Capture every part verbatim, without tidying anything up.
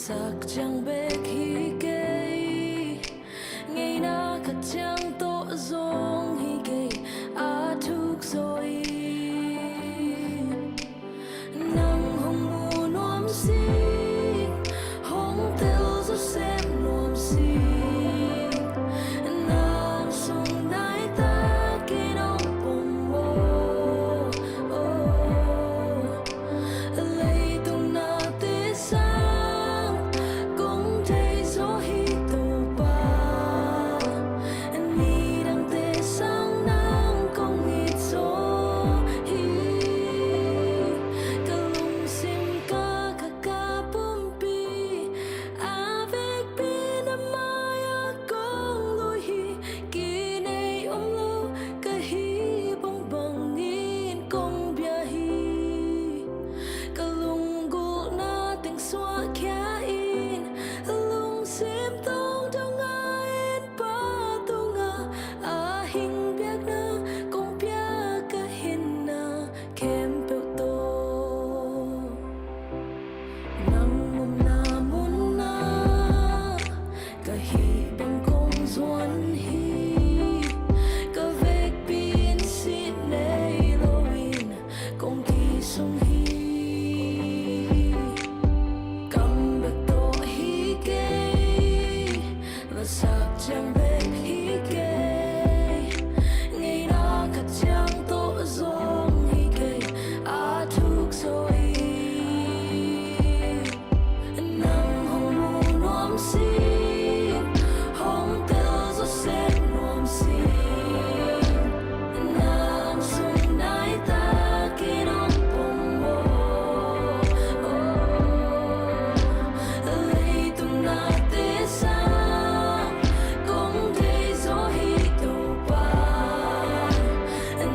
Sak ciang bek hi kei, ngeina khat ciang tawh zong hi kei, a thuk zaw in. Nang hong mu nuam sing, hong tel zawsem nuam sing. Nang sung nai takin hong pom maw. Leitung nate sang kong thei zaw hi Topa. Nidangte sang nang kong it zaw hi. Ka lungsim ka kha ka pumpi a vekpi na mai-ah kong lui hi. Kinei om lo ka hih bangbangin kong bia hi. Ka lunggulhna teng suahkhia in, lungsim tawng dong a in Pa tungah a hing biakna kong pia ka hinna khempeuh tawh. Nang omna munah ka hih bang kong zuan hi. Ka vekpi in sih nei loin kong kisung hi. Kam bek tawh hi kei, lasak ciang bek hi kei, ngeina khat ciang tawh zong hi kei, a thuk zaw hi. Nang hong mu nuam sing, hong tel zawsem nuam sing. Nang sung nai takin hong pom maw. Leitung nate sang kong thei zaw hi Topa.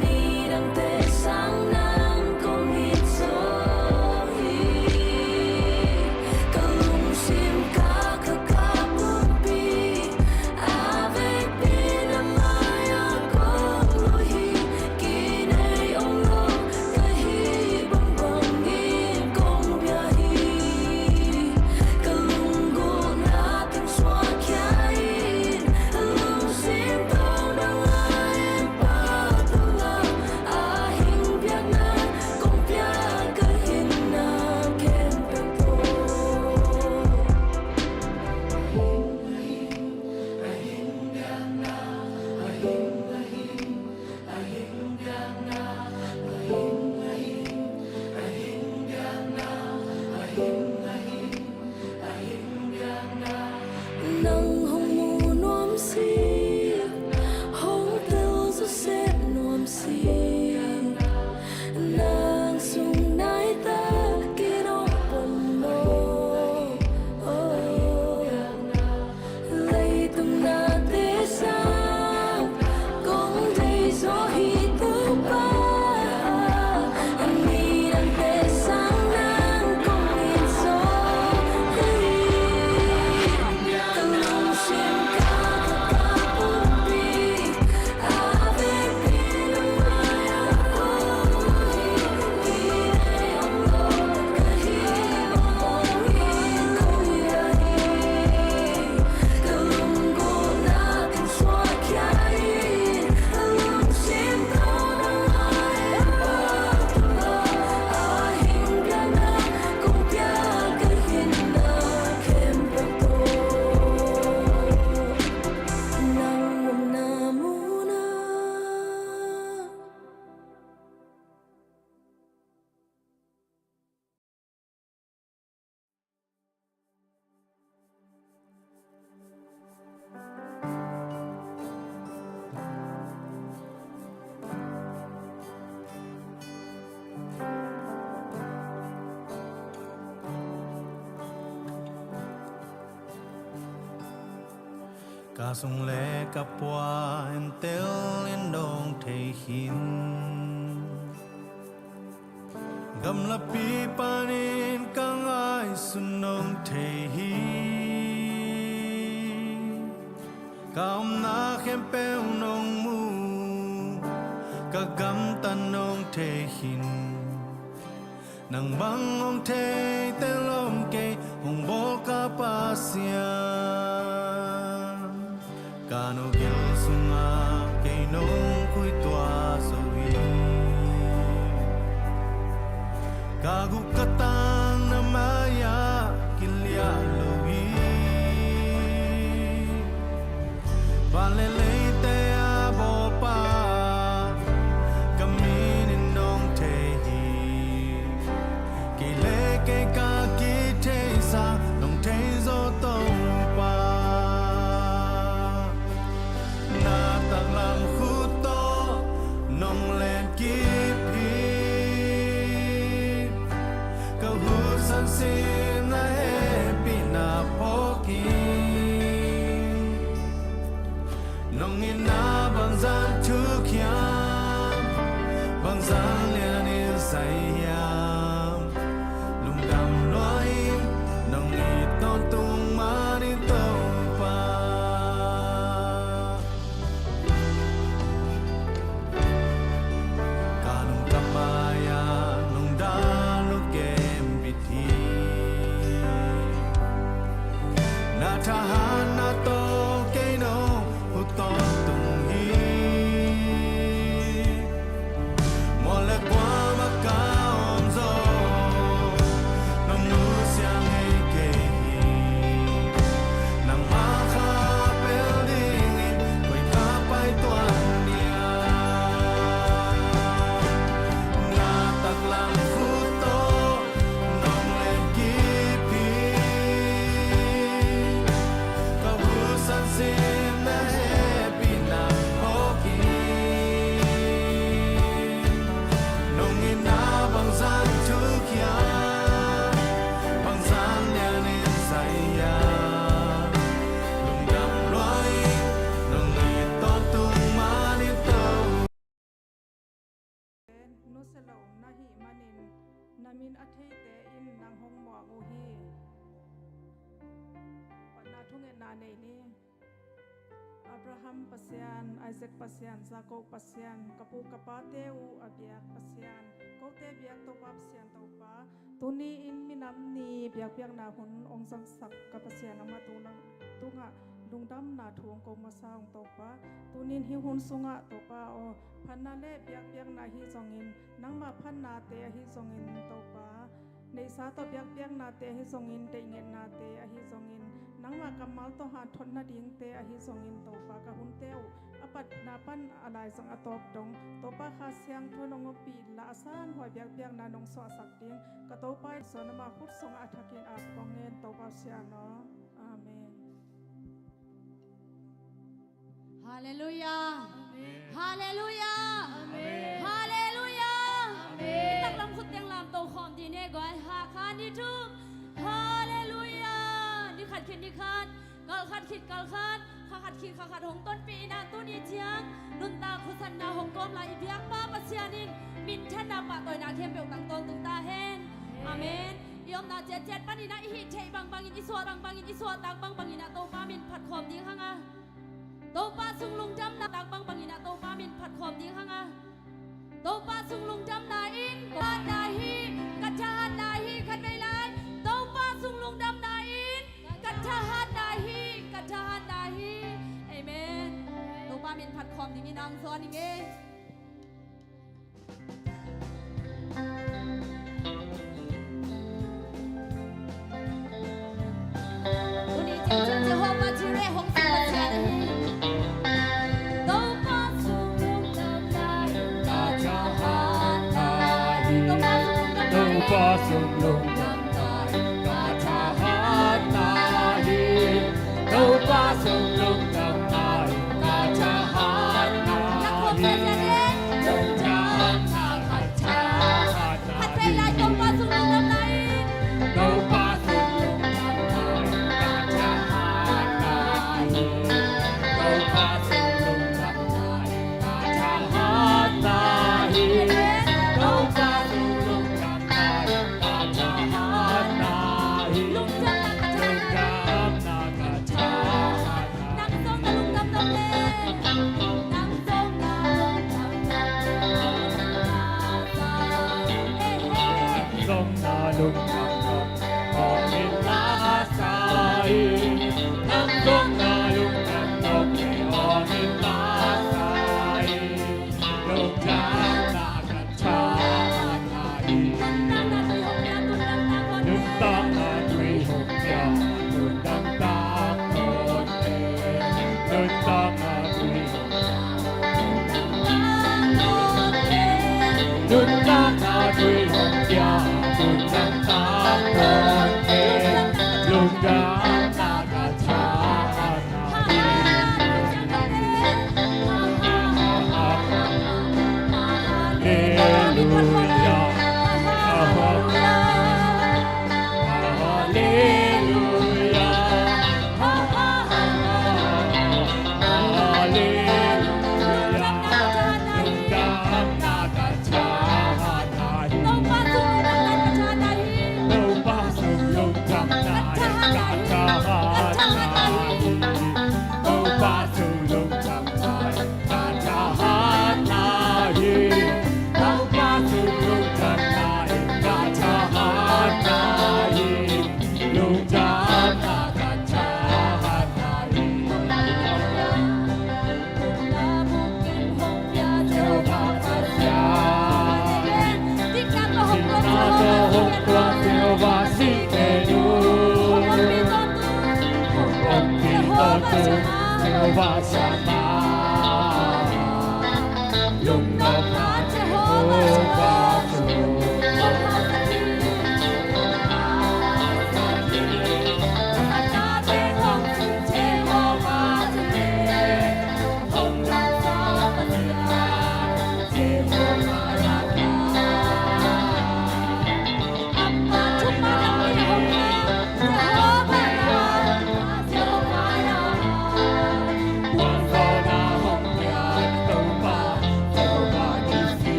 Nidangte sang nang kong it zaw hi. Ka lungsim ka kha ka pumpi a vekpi na mai-ah kong lui hi. Kinei om lo ka hih bangbangin kong bia hi. Ka lunggulhna teng suahkhia in, lungsim tawng dong a in Pa tungah a hing biakna kong pia ka hinna khempeuh tawh. Nang hong mu nuam sing, hong tel zawsem nuam sing. Nang sung nai takin hong pom maw. Leitung nate sang kong thei zaw hi Topa. Nidangte sang nang kong it zaw hi. Ka lungsim ka kha ka pumpi a vekpi na mai-ah kong lui hi. Kinei om lo ka hih bangbangin kong bia hi. Ka lunggulhna teng suahkhia in, lungsim tawng dong a in Pa tungah a hing biakna kong pia ka hinna khempeuh tawh. Nang omna munah. Ka sung le ka pua entel in dawng thei hi. Gamlapi panin ka ngaihsun nong thei hi. Ka omna khempeuh nong mu, ka gamtat nong thei hi. Nang bang hong thei tel om kei. Hong bawl ka Pasian, ka nunggel sungah kei nong khuituah zo hi. Ka guk ka tang na mai-ah kiliah lo hi. Van le leite a bawlpa, ka min in nong thei hi. Kei le kei ka kitheisa nong thei zo Topa. Na taklam khut tawh nong lenkip hi. Ka husan sin na hehpihna phawk hi. Nong itna bangzah thuk hiam, bangzah lianin zai hiam. Lungdam lua ing, nong it tawntung manin Topa. Ka lungdam mai-ah lungdam lungkem bit hi. Na thahatna tawh kei nong huh tawntung hi. Mual le kuamah ka om zong nong nusia ngei kei hi. Nangmah kha pel dingin koi ka pai tuan hiam. Na taklam khut tawh nong lenkip hi. Ka husan sin na hehpihna phawk hi. Nong itna bangzah thuk hiam, bangzah lianin zai hiam. Lungdam lua ing, nong it tawntung manin Topa. Nusia lo na hih manin na min a theite in nang hong muak uh hi. Patna thungetna nei ni. Abraham Pasian, Isaac Pasian, Jacob Pasian, ka pu ka pate uh a biak Pasian, kote biak Topa Pasian Topa, tuni in minam ni biakpiakna hun hong zangsak ka Pasian, nangmah tungah lungdamna thu hong ko masa ung Topa. Tuni in hih hun sungah Topa aw, phatna le biakpiakna ahi zongin, nangmah phatnate ahi zongin Topa, neihsa tawh biakpiaknate ahi zongin, deihngetnate ahi zongin, nangmah kammal tawh hanthot nadingte ahi zongin Topa, ka hunte uh a patna pan a laizang a tawp dong Topa Kha Siangtho in hong ompih inla, a sanhuai biakpiakna nong suahsak ding ka Topa Jesu nangmah khut sungah a thakin ap kong ngen Topa Pasian aw. Amen. Halleluiah. Amen. Halleluiah. Amen. Halleluiah. Amen. Taklam khut teng lamto khawm dih ni e guai. Hakha ni thum. Halleluiah. Ni khat khit ni khat, kal khat khit kal khat, kha khat khit kha khat hong tonpih in ah, tuni ciang nuntak khusanna hong kawm lai i biakpa Pasian in minthanna pahtawina khempeuh tang tawntung ta hen. Amen. I omna ciatciat panin ah i hih theih bangbangin, i suah bangbangin, i suahtak bangbangin ah Topa min phat khawm ding hang a. Topa sung lungdamna tak bangbangin ah Topa min phat khawm ding hang a. Topa sung lungdamna in ka thahatna hi, ka thahatna hi, khatvei lai. Topa sung lungdamna in ka thahatna hi, ka thahatna hi. Amen. Topa min phat khawm dingin hong zawn ing e. Tuni ciang Jehovah Jireh hong si Pasian ahi. Topa sung lungdamna in ka thahatna hi. Topa sung lungdamna in ka thahatna hi. Topa sung lungdamna in ka thahatna hi. Lungdamna ka thahatna. Khatvei lai Topa sung lungdamna in. Topa sung lungdamna in ka thahatna hi. Topa sung lungdamna in ka thahatna hi. Topa sung lungdamna in ka thahatna hi. Lungdamna ka thahatna. Lungdamna ka thahatna.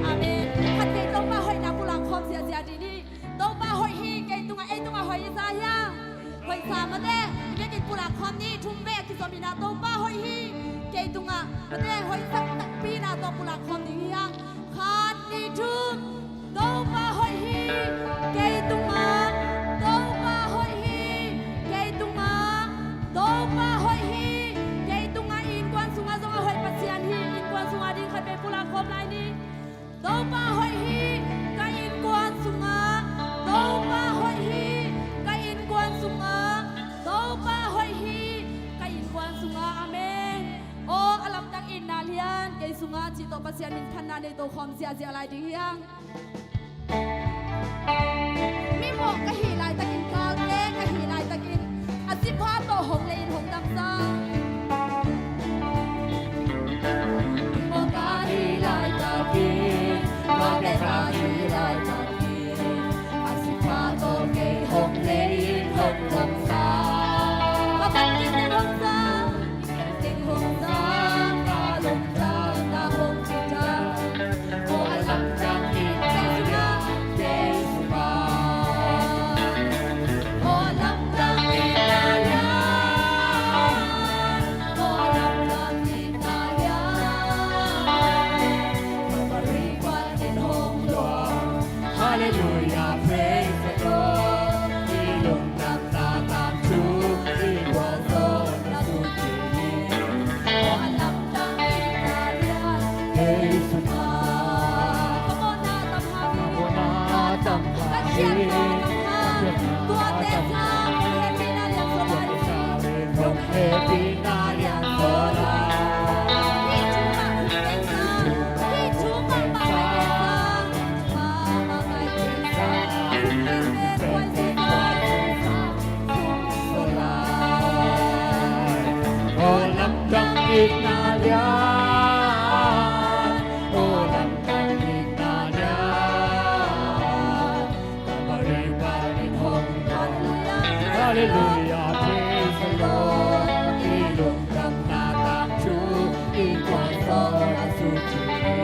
Amen. Khat vei Topa hoihna pulak khawm ziahziah dih ni. Topa hoih hi, kei tungah, ei tungah hoih i sa hiam? Hoih sa mate, i biakinn pulak khawm ni. Thum vei a kizom in ah Topa hoih hi, kei tungah mate, hoih sak takpi na tawh pulak khawm ding hi hang. Khat, nih, thum. Topa hoih hi, kei tungah. Topa hoih hi, kei Pasian min phatna nei to khawm ziahziah lai ding hi hang. Mimawh ka hih laitakin, galte ka hih laitakin, a sipha tawh hong lei-in hong damsa. Mimawh ka hih laitakin, galte ka hih laitakin, a sipha tawh kei hong lei-in hong damsa. Ka man kik teng hong sang, kik teng hong sang, ka lungtang na hong citak. Aw a lamdang itna lian, Jesu pa. Aw a lamdang itna lian, aw a lamdang itna lian. Kalvari panin hong luang. Hallelujah, praise the Lord. I lungdamna tangthu, i gualzawhna sut hi. Aw a lamdang itna lian, Jesu pa. Ka mawhna tam hang hi. Ka mawhna tam hang hi. Ka khiatna tam hang. Tuate sang hong hehpihna lian suah lai hi. Hong hehpihna lian suah lai. Hih thu mah hong hehpihna. Hih thu mah mah hong hehpihna. Aw lamdang itna lian, aw lamdang itna lian. Kalvari panin hong luang. Hallelujah, praise the Lord. I lungdamna tangthu, i gualzawhna sut hi.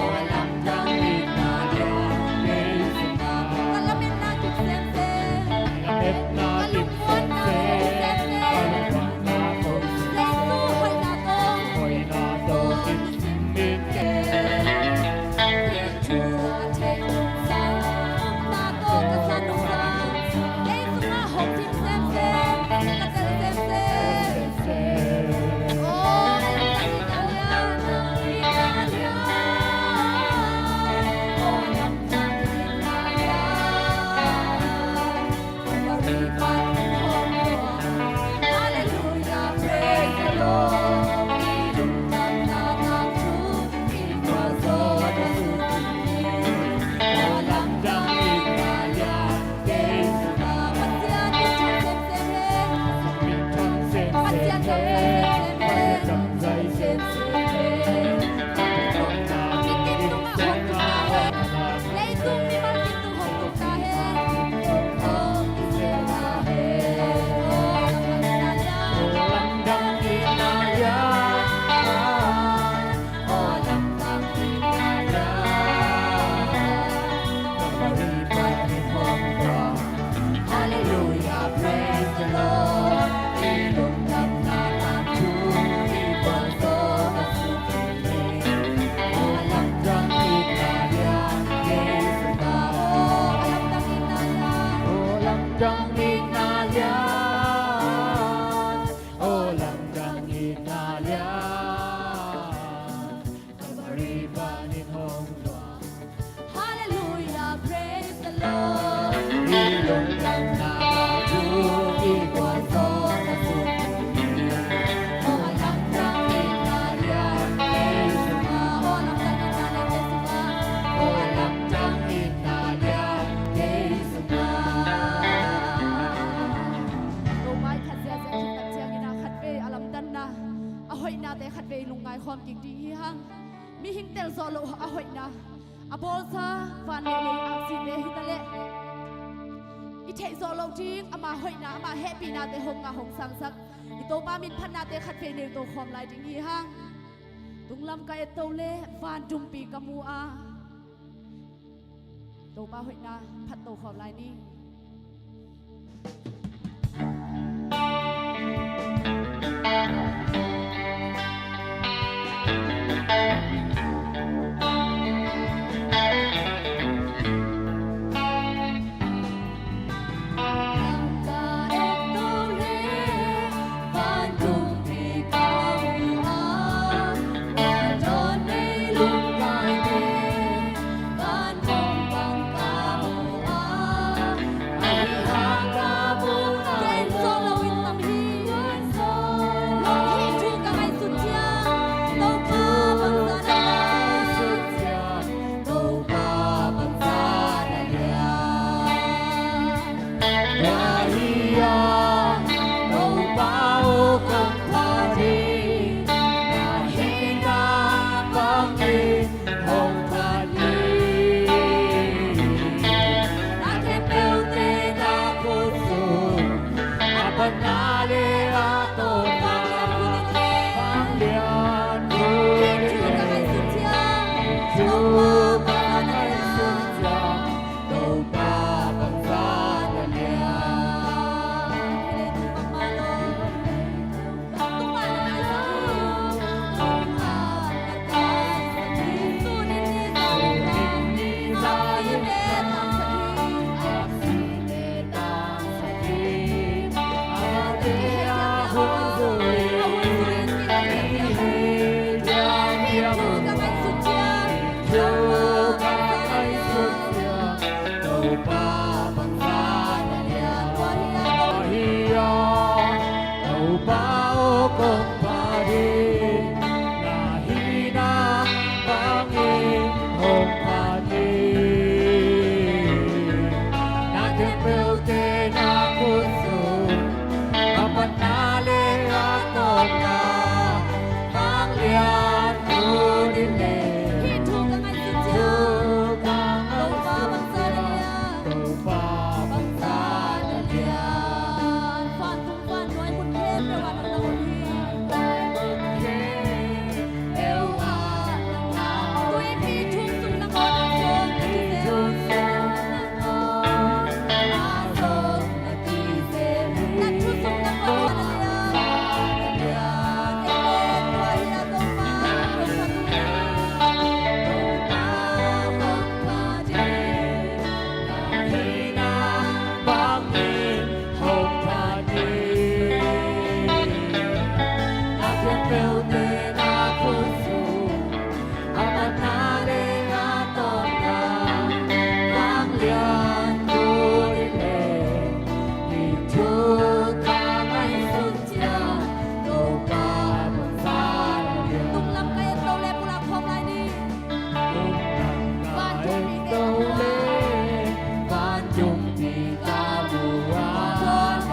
Aw lamdang itna lian, Jesu pa. Ka lametna kik semsem. Ka lametna kik semsem. Ka lungmuanna kik semsem. Ka lungmuanna kik semsem. Jesu hoihna tawh. Hoihna tawh kik semsem. Hallelujah, praise the Lord. Leitung mimal kitung hong tung ta hen. Hong tung ta hen. Aw lamdang itna lian, aw lamdang itna lian. Kalvari panin hong luang. Hallelujah, praise the Lord. I lungdamna tangthu, i gualzawhna sut hi. Aw lamdang itna lian, Jesu pa. Aw lamdang itna lian. Aw lamdang itna lian. Aw lamdang itna lian. Kalvari panin hong luang. Hallelujah, praise the Lord. I lungdamna tangthu, i gualzawhna sut hi. Aw lamdang itna lian, Jesu pa. Aw lamdang itna lian, Jesu pa. Aw lamdang itna lian, Jesu pa. Topa i phat ziahziah khit tak ciangin a khatvei a lamdanna, a hoihnate khatvei lungngai khawm kik ding hi hang. Mihing tel zawh loh a hoihna, a bawlsa van leh lei aksite hi ta leh, i theih zawh loh ding ama hoihna, ama hehpihnate hong ngah hong sangsak i Topa min phatnate khatvei nei to khawm lai ding hi hang. Tunglam ka et to leh vantumpi ka mu a, Topa hoihna phat to khawm lai ni. Topa aw kong phat hi, na hihna bangin hong phat hi. Na khempeuhte na khut sung, a patna le a tawpna, vanglian khut in le. Hih thu ka ngaihsut ciang, thu ka ngaihsut ciang, Topa bangzah na lian, Topa bangzah na lian. Vantung vannuai mun khempeuh ah nang na om hi. Tuipi thum sung nangawn a zong na kizep, a zong na kizep, na thu sung nangawn a lian. Nunglam ka en lo le pulak khawm lai ni. Vantung mite vantung mite vantung mite.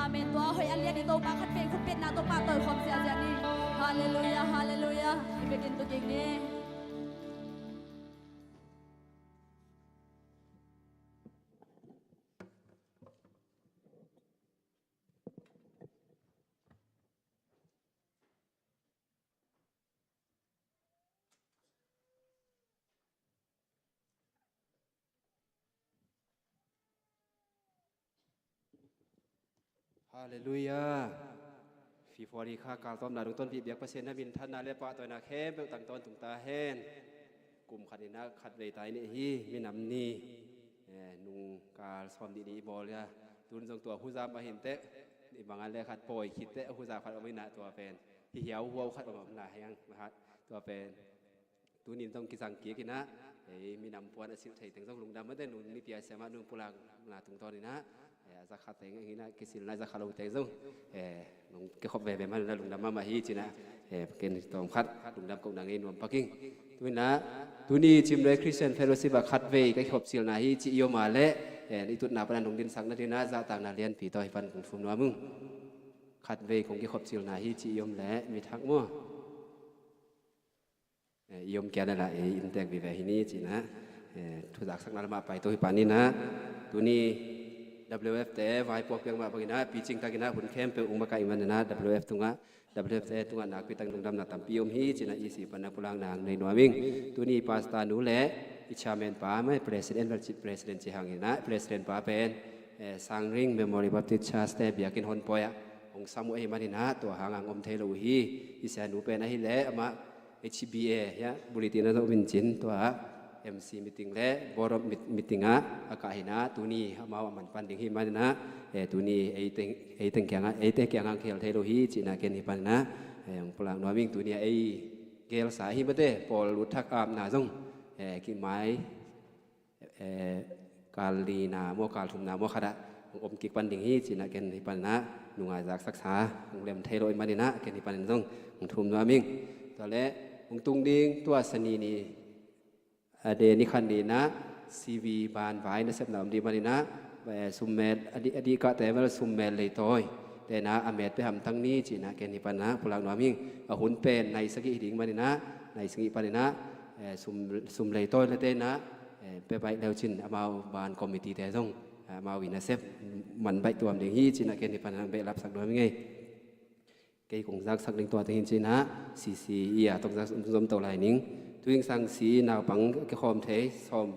Amen. Tua hoih a lian i Topa khat vei khut petna Topa tawh khawm ziahziah ni. Halleluiah, halleluiah. I biakin tuk kik ni. Halleluiah. February kha kaltawpna dong tonpih biak Pasian na minthanna le pahtawina khempeuh tang tawntung ta hen. Kum khat in ah khatvei ta i neih hi, minam ni. Eh, nung kal sawm nih ni i bawl ia. Tun zong tua huza mah hi inteh. I bang a le khat pawi khit teh huza khat om in ah tua pen. Hi hiau huau khat om om na hiang mahat tua pen. Tunin zong kizang kik in ah, ei, minam puan a silh thei teng zong lungdam mate, nung nipi a siamah nung pulakna tungtawn in ah, eh, a za khat teng in ah, kisilna a za khat lo teng zong, eh, nung kikhop veve man in ah lungdam mahmah hi ci in ah, eh, ken tawm khat lungdam kohna ngei nuam pak ing. Tu in ah, tuni Cimnuai Christian Fellowship ah khatvei ka kikhop cilna hi ci i om a leh, eh, i tutna pan a nung dinsak nading in ah zahtakna lianpi tawh hi pan kong thum nuam ung. Khatvei kong kikhop cilna hi ci i om leh mit hak maw? Eh, i om kia le lah, eh, inntek vive hi ni ci in ah, eh, thu zaksakna lamah paito hi pan in ah, tuni W F te vaipuak piak mah bang in ah, picing tak in ah hun khempeuh ung makaih man in ah, W F tungah, W F te tungah nakpi tak lungdamna tampi om hi ci in ah, i si pan a pulakna hong nei nuam ing. Tuni pastor nu le i chairman pa, mai president, vel cih president ci hang in ah, president pa pen, eh, Sangring Memory Baptist Church te biakinn honpawi ah hong sam uh ahih man in ah, tua hang hong om thei lo uh hi. I sianu pen ahih leh amah H B A, ya, bulletin ah zong om in cin, tua M C meeting le board of meet-, meeting ah a kah hi in ah, tuni amau a man pan ding hi man in ah, eh, tuni ei teng, ei teng kiangah, eite kiangah kiel thei lo hi ci in ah ken hi pan in ah, eh, hong pulak nuam ing. Tuni a ei gelsa hi mate, pawl lut thak apna zong, eh, kimai eh, kal lina maw, kal thumna maw khat ah hong om kik pan ding hi ci in ah ken hi pan in ah, nunga zaksaksa hong lem thei lo ahih man in ah ken hi pan in zong hong thum nuam ing. Tua leh hong tung ding tua Sani ni, a de ni khat ni in ah C V ban vai nasepna om ding man in ah, eh, summel, a dih, a dih kah te vel summel leitawi te in ah a met pia hamtang ni ci in ah ken hi pan in ah pulak nuam ing. A hun pen nai sagih hi ding man in ah, nai sagih pan in ah, eh, sum, sum leitawi le te in ah, eh, pia baih leu cin amau ban committee te zong, eh, amau in a sep man baih tuam ding hi ci in ah ken hi pan in ah behlapsak nuam ing ei. Kei kong zaksak ding tua teng hi in ci in ah, C C E a tawh zak zom to lai ning. Tuingsang C E naupang kikhawm thei sawm,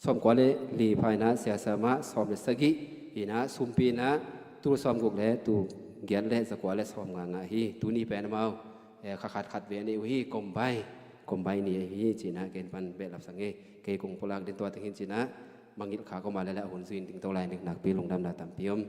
sawmkua le li pha in ah, siasamah sawm le sagih in ah, sumpi in ah tul sawmguk le tul giat le zakua le sawmnga ngah hi. Tuni pen amau, eh, kha khat khatvei a nei uh hi, kombai, kombai ni ahi hi ci in ah ken pan behlapsak ing ei. Kei kong pulak ding tua teng hi in ci in ah, mangngilh kha koma le le a hun zui in ding to lai ning, nakpi lungdamna tampi om.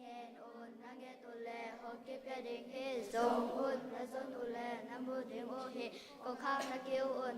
Ngen un, na nget uh leh hong kipia ding hi. Zong un, na zon uh leh na mu ding uh hi. Kongkhak na kiu un.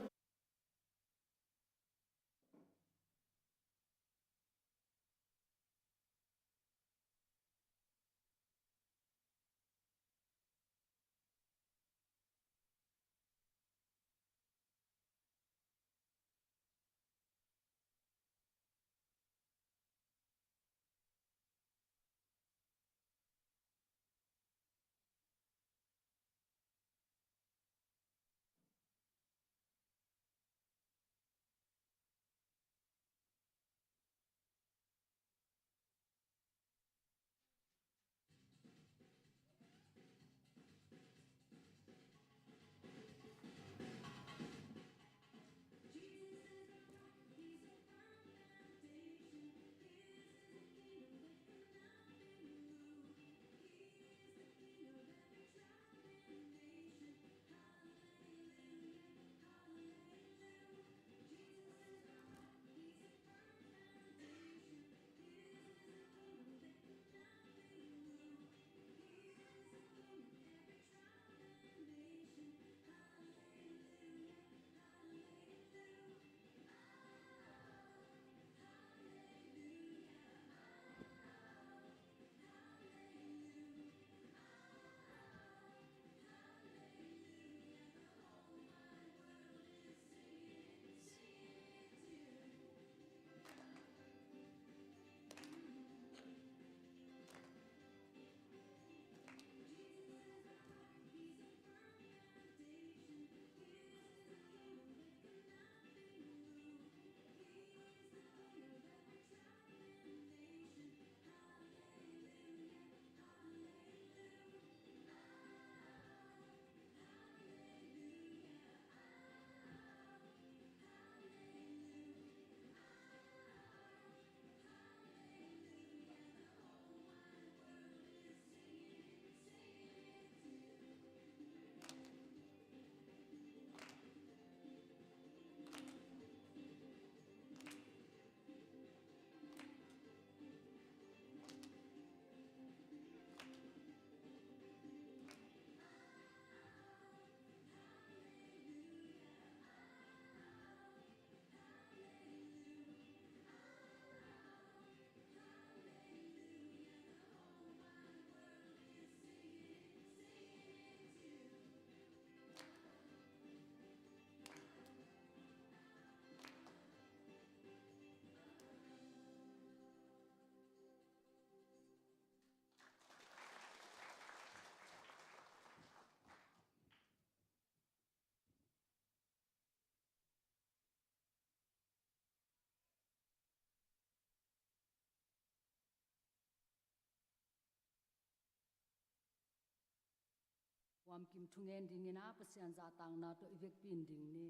Puamkim thungen dingin a Pasian zahtakna tawh i vekpi in ding ni.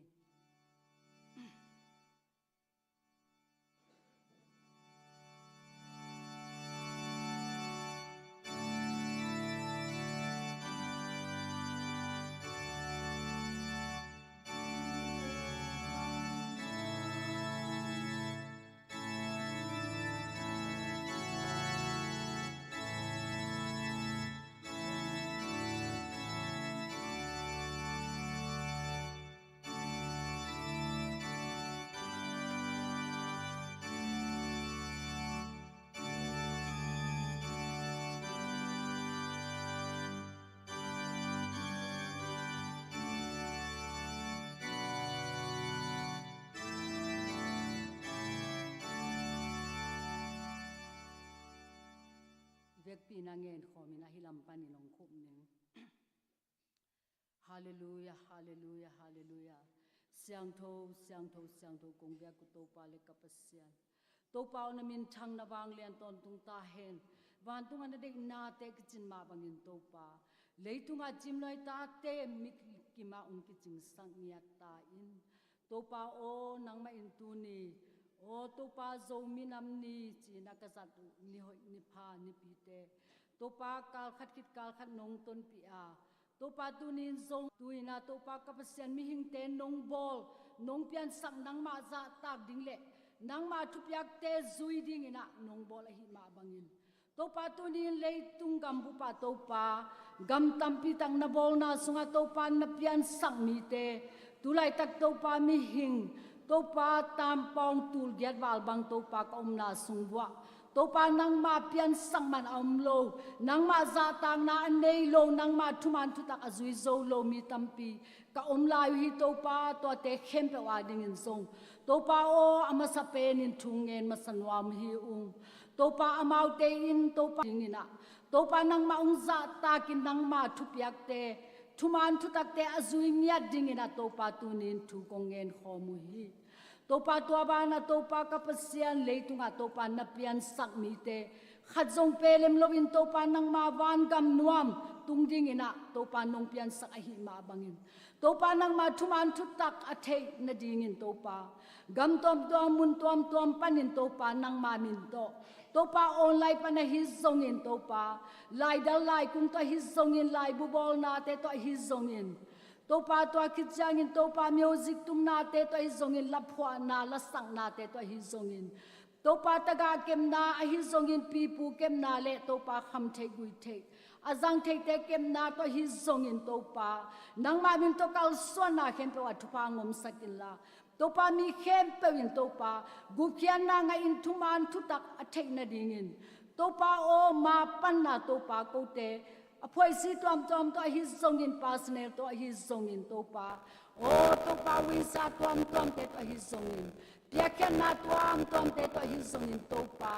I vekpi-in a ngen khawmin ahi lam panin hong khum ning. Halleluia, halleluia, halleluia. Siangtho, siangtho, siangtho kong biak uh Topa le ka Pasian. Topa aw, na minthang na vanglian tawntung ta hen. Vantung a na deihnate kicin mah bangin Topa, leitung a cimnuai tate mi kimah hong kicingsak ngiat ta in. Topa aw, nangmah in tuni, aw Topa, Zomi Nam Ni ci-in a ka zat uh ni hoih ni pha nipite, Topa, kal khat khit kal khat nong tonpih a, Topa, tuni in zong tu-in a Topa ka Pasian, mihingte nong bawl, nong piansak, nangmah zahtak ding le nangmah thupiakte zui dingin a nong bawl ahih mah bangin, Topa, tuni in leitung gambup ah Topa, gam tampi tak na bawlna sungah Topa na piansak mite, tulaitak Topa mihing, Topa tampawng tulgiat val bang Topa ka omna sung vuah Topa nangmah piansak man a om lo, nangmah zahtakna a nei lo, nangmah thuman thutak a zui zo lo mi tampi ka om lai uh hi Topa, tuate khempeuh a dingin zong Topa aw, a masa penin thu ngen masa nuam hi ung. Topa amaute in Topa dingin ah Topa nangmah ung zahtakin nangmah thupiakte, thuman thutakte a zui ngiat dingin ah Topa tunin thu kong ngen khawm uh hi. Topa tua banah Topa ka Pasian, leitungah Topa na piansak mite khat zong pelem loin Topa nangmah vangam nuam tung dingin ah Topa nong piansak ahih mah bangin Topa nangmah thuman thutak a theih nadingin Topa gam tuamtuam mun tuamtuam panin Topa nangmah min tawh Topa online pan ahi zongin Topa laidal laikung tawh ahi zongin laibu bawlnate tawh ahi zongin Topa tua khit ciangin Topa music tumnate tawh ahi zongin laphuahna lasaknate tawh ahi zongin Topa tagah kepna ahi zongin pipu kepna le Topa kham theih gui theih a zang theite kepna tawh ahi zongin Topa nangmah min tawh kalsuanna khempeuh ah thupha ngomsak inla Topa mi khempeuh in Topa gupkhiatna ngahin thuman thutak a theih nadingin Topa aw, mapanna Topa kote a phuaisi tuamtuam tawh ahi zongin personal tawh ahi zongin Topa aw, Topa wisa tuamtuamte tawh ahi zongin piakkhiatna tuamtuamte tawh ahi zongin Topa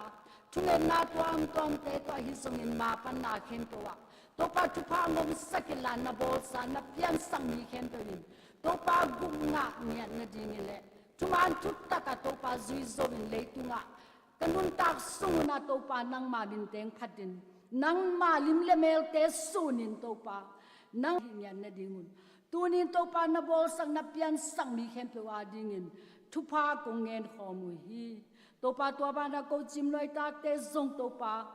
thungetna tuamtuamte tawh ahi zongin mapanna khempeuh ah Topa thupha ngomsak inla na bawlsa na piansak mi khempeuh in Topa gupna ngiat nadingin le thuman thutak ah Topa zui zo in leitungah ka nuntak sung unah Topa nangmah min teng phatin nangmah lim le melte sunin Topa nang hi ngiat nadingun tunin Topa na bawlsak na piansak mi khempeuh a dingin thupha kong ngen khawm uh hi. Topa tua banah ko Cim Nuai tate zong Topa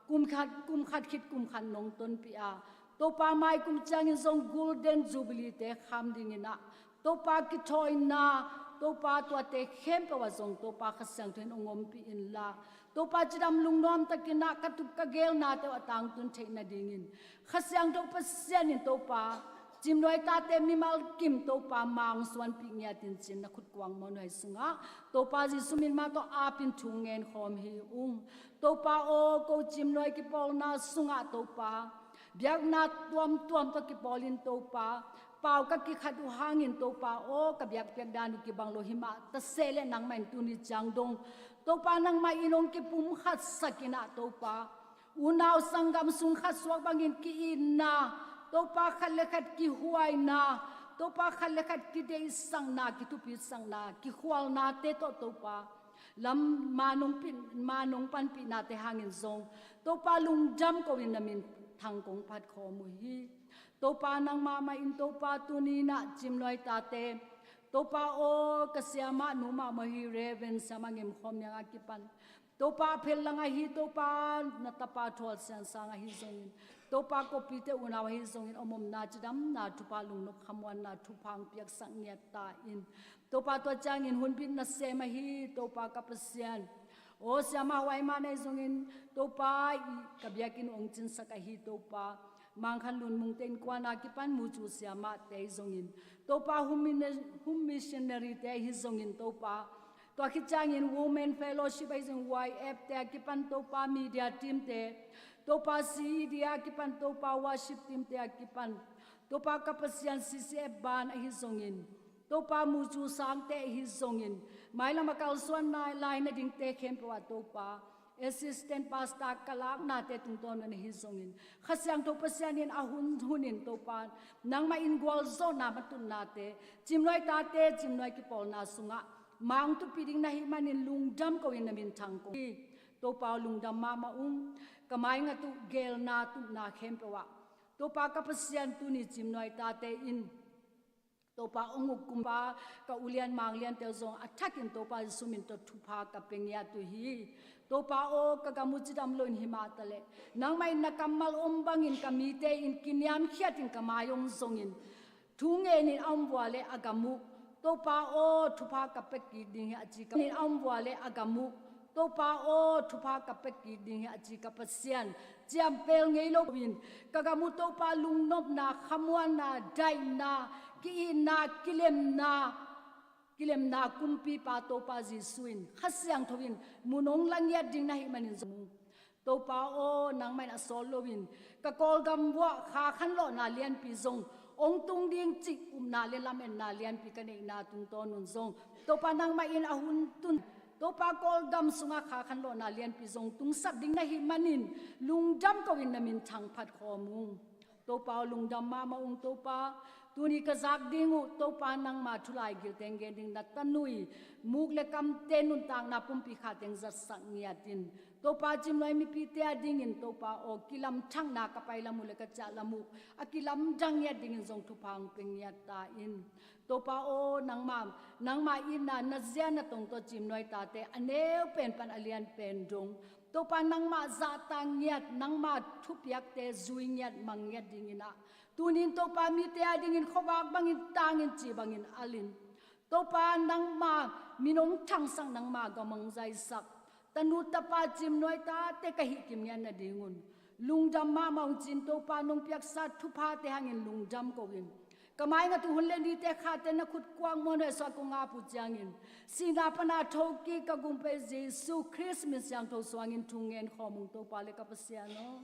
kum khat kum khat khit kum khat nong tonpih a Topa mai kum ciangin zong Golden Jubilee te kham dingin ah Topa kithawina Topa tuate khempeuh ah zong Topa Kha Siangtho in hong ompih inla Topa cidam lungnuam takin ah ka tup ka gelnate uh a tangtun theih nadingin Kha Siangtho Pasian in Topa Cim Nuai tate mimal kim Topa mangsuanpih ngiatin cin na khutkuang mawnhuai sungah Topa Jesu min mah tawh apin thu ngen khawm hi ung. Topa aw, ko Cim Nuai kipawlna sungah Topa biakna tuamtuam tawh kipawlin Topa pau ka kikhat uh hangin Topa aw, ka biakpiak dan uh kibang lo hi mah ta se le nangmah in tuni ciang dong Topa nangmah in hong kipumkhatsak inah Topa unau sanggam sung khat suak bangin ki-itna Topa khat le khat kihuaina Topa khat le khat kideihsakna kithupisakna kikhualnate tawh Topa lam manung pin manung panpihnate hangin zong Topa lungdam ko in na min thang kong phat khawm uh hi. Topa nangmah mah in Topa tuni inah Cim Nuai tate Topa aw, ka siamah nu mahmah hi Reverend Siamah Ngem Khawm Niang a kipan Topa a phel lang ahi Topa na tapa Thual Sian Sang ahi zongin Topa Kopite unau ahi zongin a omna cidamna thupha lungnop khamuanna thupha hong piaksak ngiat ta in Topa tua ciangin hunbit nasem ahi Topa ka Pasian aw, siamah huai mah na hi zongin Topa i ka biakinn uh hong cinsak ahi Topa Mangkhan Lun Mungte innkuan a kipan Mucu siamahte ahi zongin Topa home missionary te ahi zongin Topa tua khit ciangin Women Fellowship ahi zongin Y F te a kipan Topa media team te Topa C E D a kipan Topa worship team te a kipan Topa ka Pasian C C F ban ahi zongin Topa Mucu Sangte ahi zongin mailam a kalsuan lai nadingte khempeuh ah Topa assistant pastor ka laknate tungtawn un ahi zongin Kha Siangtho Pasian in a hun hunin Topa nangmah in gualzawhna matutnate Cim Nuai tate Cim Nuai kipawlna sungah mangtupih ding na hih manin lungdam ko in na min thang kong hi. Topa aw, lungdam mahmah ung. Ka maingat uh gelna tupna khempeuh ah Topa ka Pasian tuni Cim Nuai tate in Topa hong uk kumpa ka ulian mangliante uh zong a thakin Topa Jesu min tawh thupha ka pia ngiat uh hi. Topa aw, ka gam uh cidam loin hi mah ta leh nangmah in na kammal om bangin ka mite in kiniamkhiatin ka mai hong zongin thu ngenin a om vua le a gam uh Topa aw, thupha ka pia kik ding hi a ci ka in a om vua le a gam uh Topa aw, thupha ka pia kik ding hi a ci ka Pasian, ciampel ngei lo in ka gam uh Topa lungnopna, khamuanna, daihna, ki-itna, kilemna, kilemna kumpipa Topa Jesu in, Kha Siangtho in mun hong la ngiat ding na hih manin zong, Topa aw, nangmah in a sawt loin ka Kawlgam vuah kha khanlawhna lianpi zong hong tung ding cih upna le lametna lianpi ka neihna tungtawn un zong, Topa nangmah in a hun tun, Topa Kawlgam sungah kha khanlawhna lianpi zong tungsak ding na hih manin lungdam ko-in na min thangphat khawm ung. Topa aw, lungdam mahmah ung Topa. Tuni ka zak ding uh Topa, nangma thu laigil teng gen ding na tanu i muk le kamte nuntakna pumpi kha teng zatsak ngiat in, Topa Cimnuai mipite a dingin Topa aw, kilamthakna ka pai lam uh le ka ciah lam uh a kilamdang ngiat dingin zong thupha hong pia ngiat ta in. Topa aw, nangma, nangma itna na zia na tong tawh Cimnuai tate a neu pen pan a lian pen dong, Topa nangmah zahtak ngiat, nangma thupiakte zui ngiat, mang ngiat dingin ah, tunin Topa mite a dingin khuavak bangin tangin ci bangin alin, Topa nangma min hong thangsak, nangma gam hong zaisak tanu tapa Cimnuai tate ka hih kim ngiat nadingun lungdam mahmah ung cin, Topa nong piaksa thuphate hangin lungdam ko-in, ka maingat uh hun le nite khate na khut kuak muanhuai suah kong ap uh ciangin, sihna pana thokik ka gumpa Jesu Khrist min siangtho suangin thu ngen khawm ung Topa le ka Pasian aw.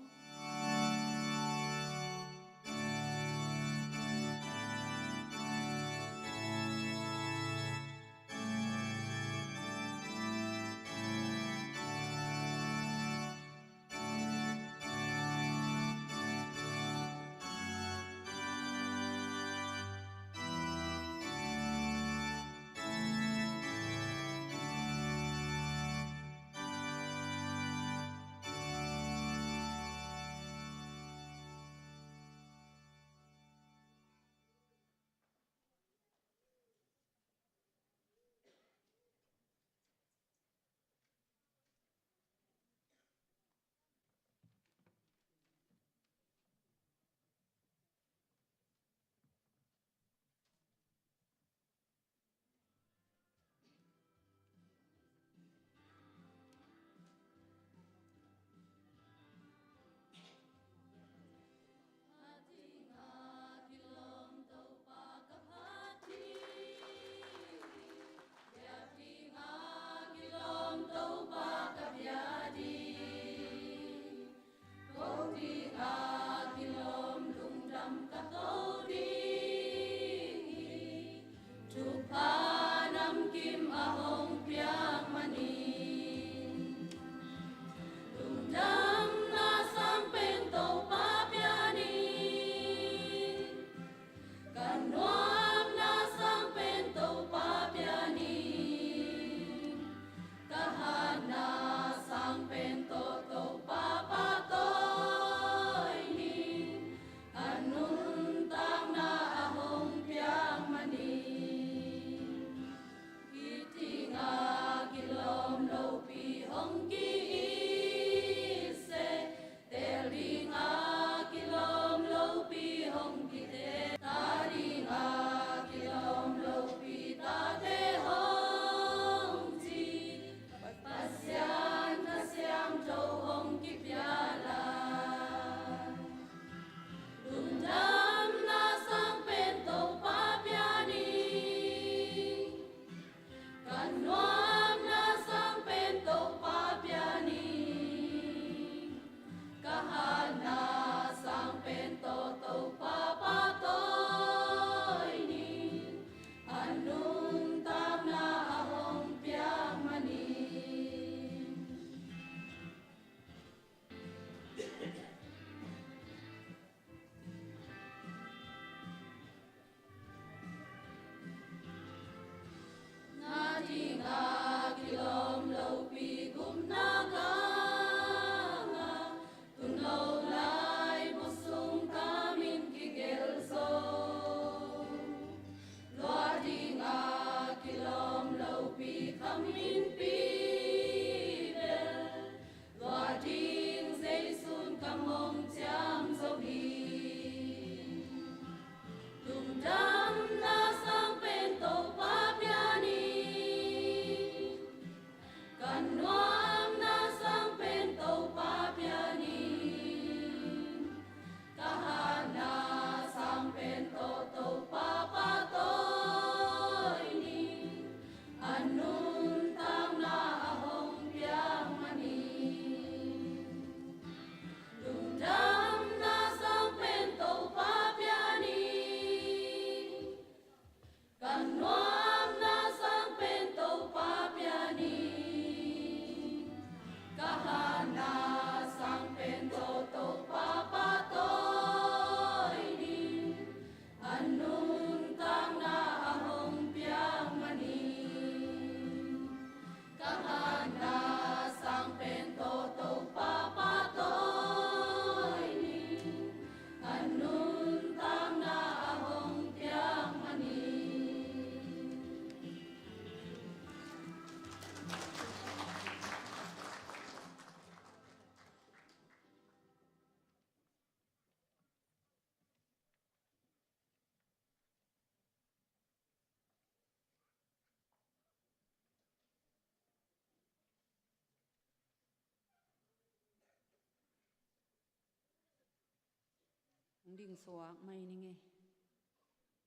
Ding suak mai ning ei.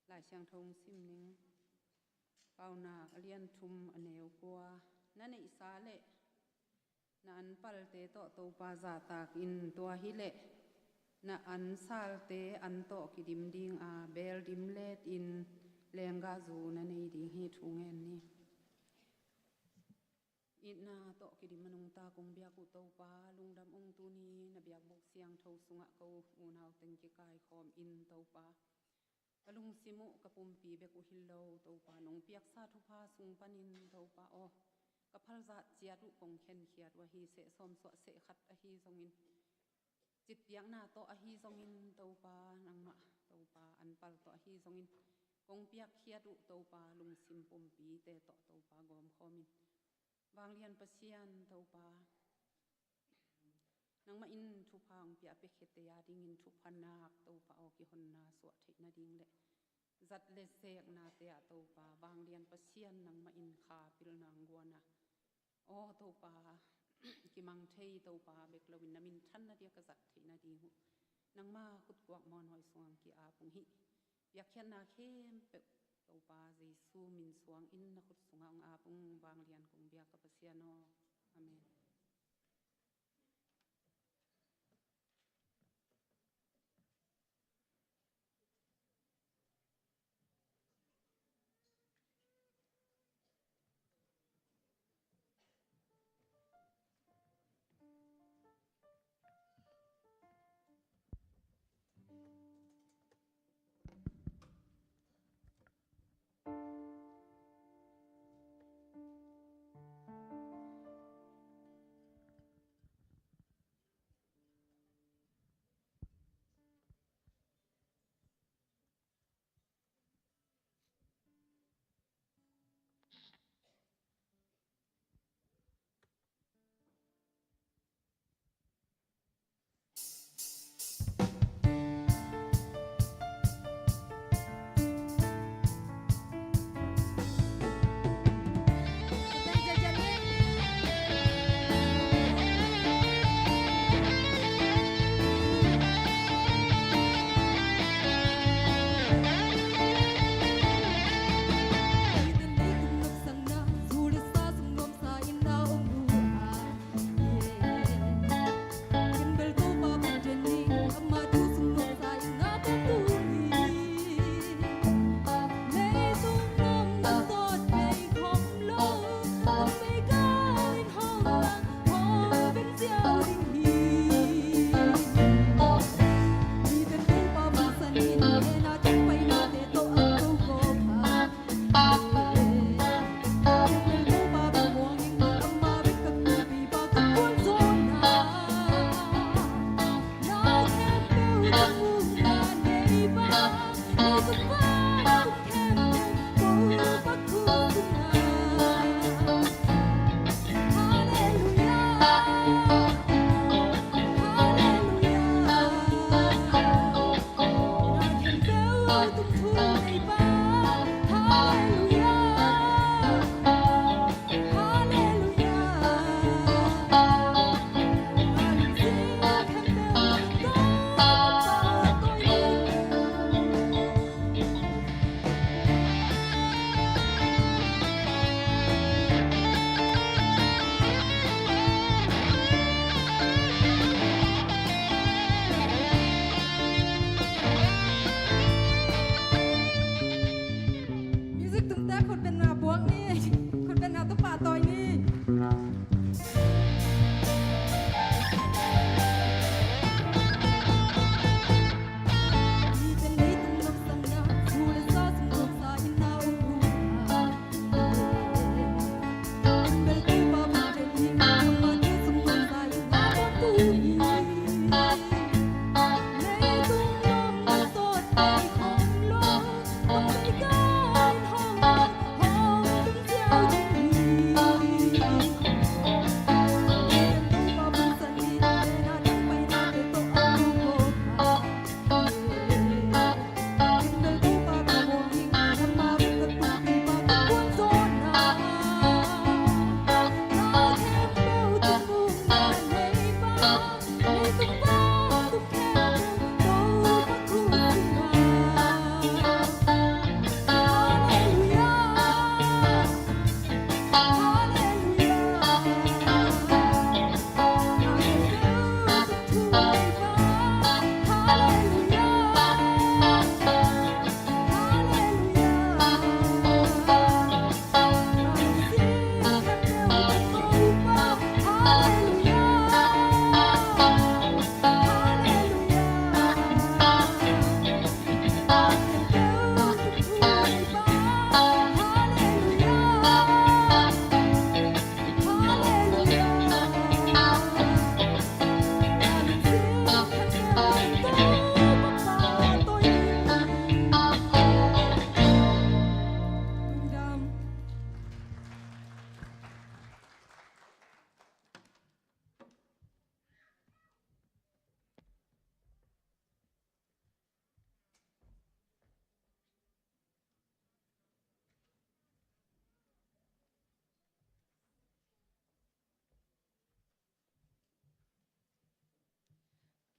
Lai Siangtho hong sim ning. Paunak a lian thum a neu kua. Na neihsa le na anpalte tawh Topa zahtak in, tua hileh na ansalte an tawh kidim ding a, beel dim letin lenggahzu na nei ding hi. Thu ngen ni. Itna tawh kidim a nungta kong biak uh Topa, lungdam ung. Tuni na biakbuk siangtho sungah ko unau teng kikaikhawm in Topa, ka lungsim uh ka pumpi bek uh hi lo Topa, nong piaksa thupha sung panin Topa aw, ka phalzah ciat uh kong khenkhiat uh ahi seh, sawmsuah seh khat ahi zongin, citpiakna tawh ahi zongin Topa, nangmah Topa anpal tawh ahi zongin kong piakkhiat uh Topa, lungsim pumpite tawh Topa gawmkhawmin, Vanglian Pasian Topa, nangmah in thupha hong pia a piakhiate a dingin thuphanak Topa aw, kihonna suah theih nading le zat le zeknate ah Topa, Vanglian Pasian nangmah in kha pilna hong guan a, aw Topa, kimang thei Topa bek loin na minthanna dia ka zat theih nading uh nangma khutkuak mawnhawi sungah hong ki-ap ung hi. Piakkhiatna khempeuh Topa Jesu min suangin na khut sungah hong ap ung. Vanglian kong biak ka Pasian aw. Amen.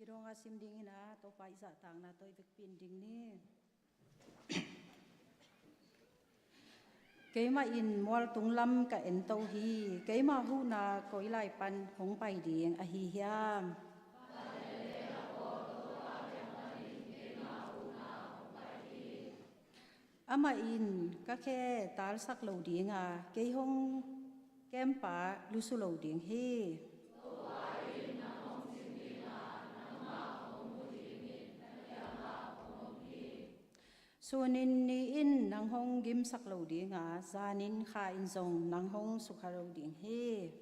Dawng a sim dingin a Topa i zahtakna tawh i vekpi in ding ni. Keimah in mualtung lam ka ento hi. Keimah huhna koi lai pan hong pai ding ahi hiam? Amah in ka khe talsak lo ding a, kei hong kempa lusu lo ding hi. Sunin ni in nang hong gimsak lo ding a, zanin kha in zong nang hong sukha lo ding hi.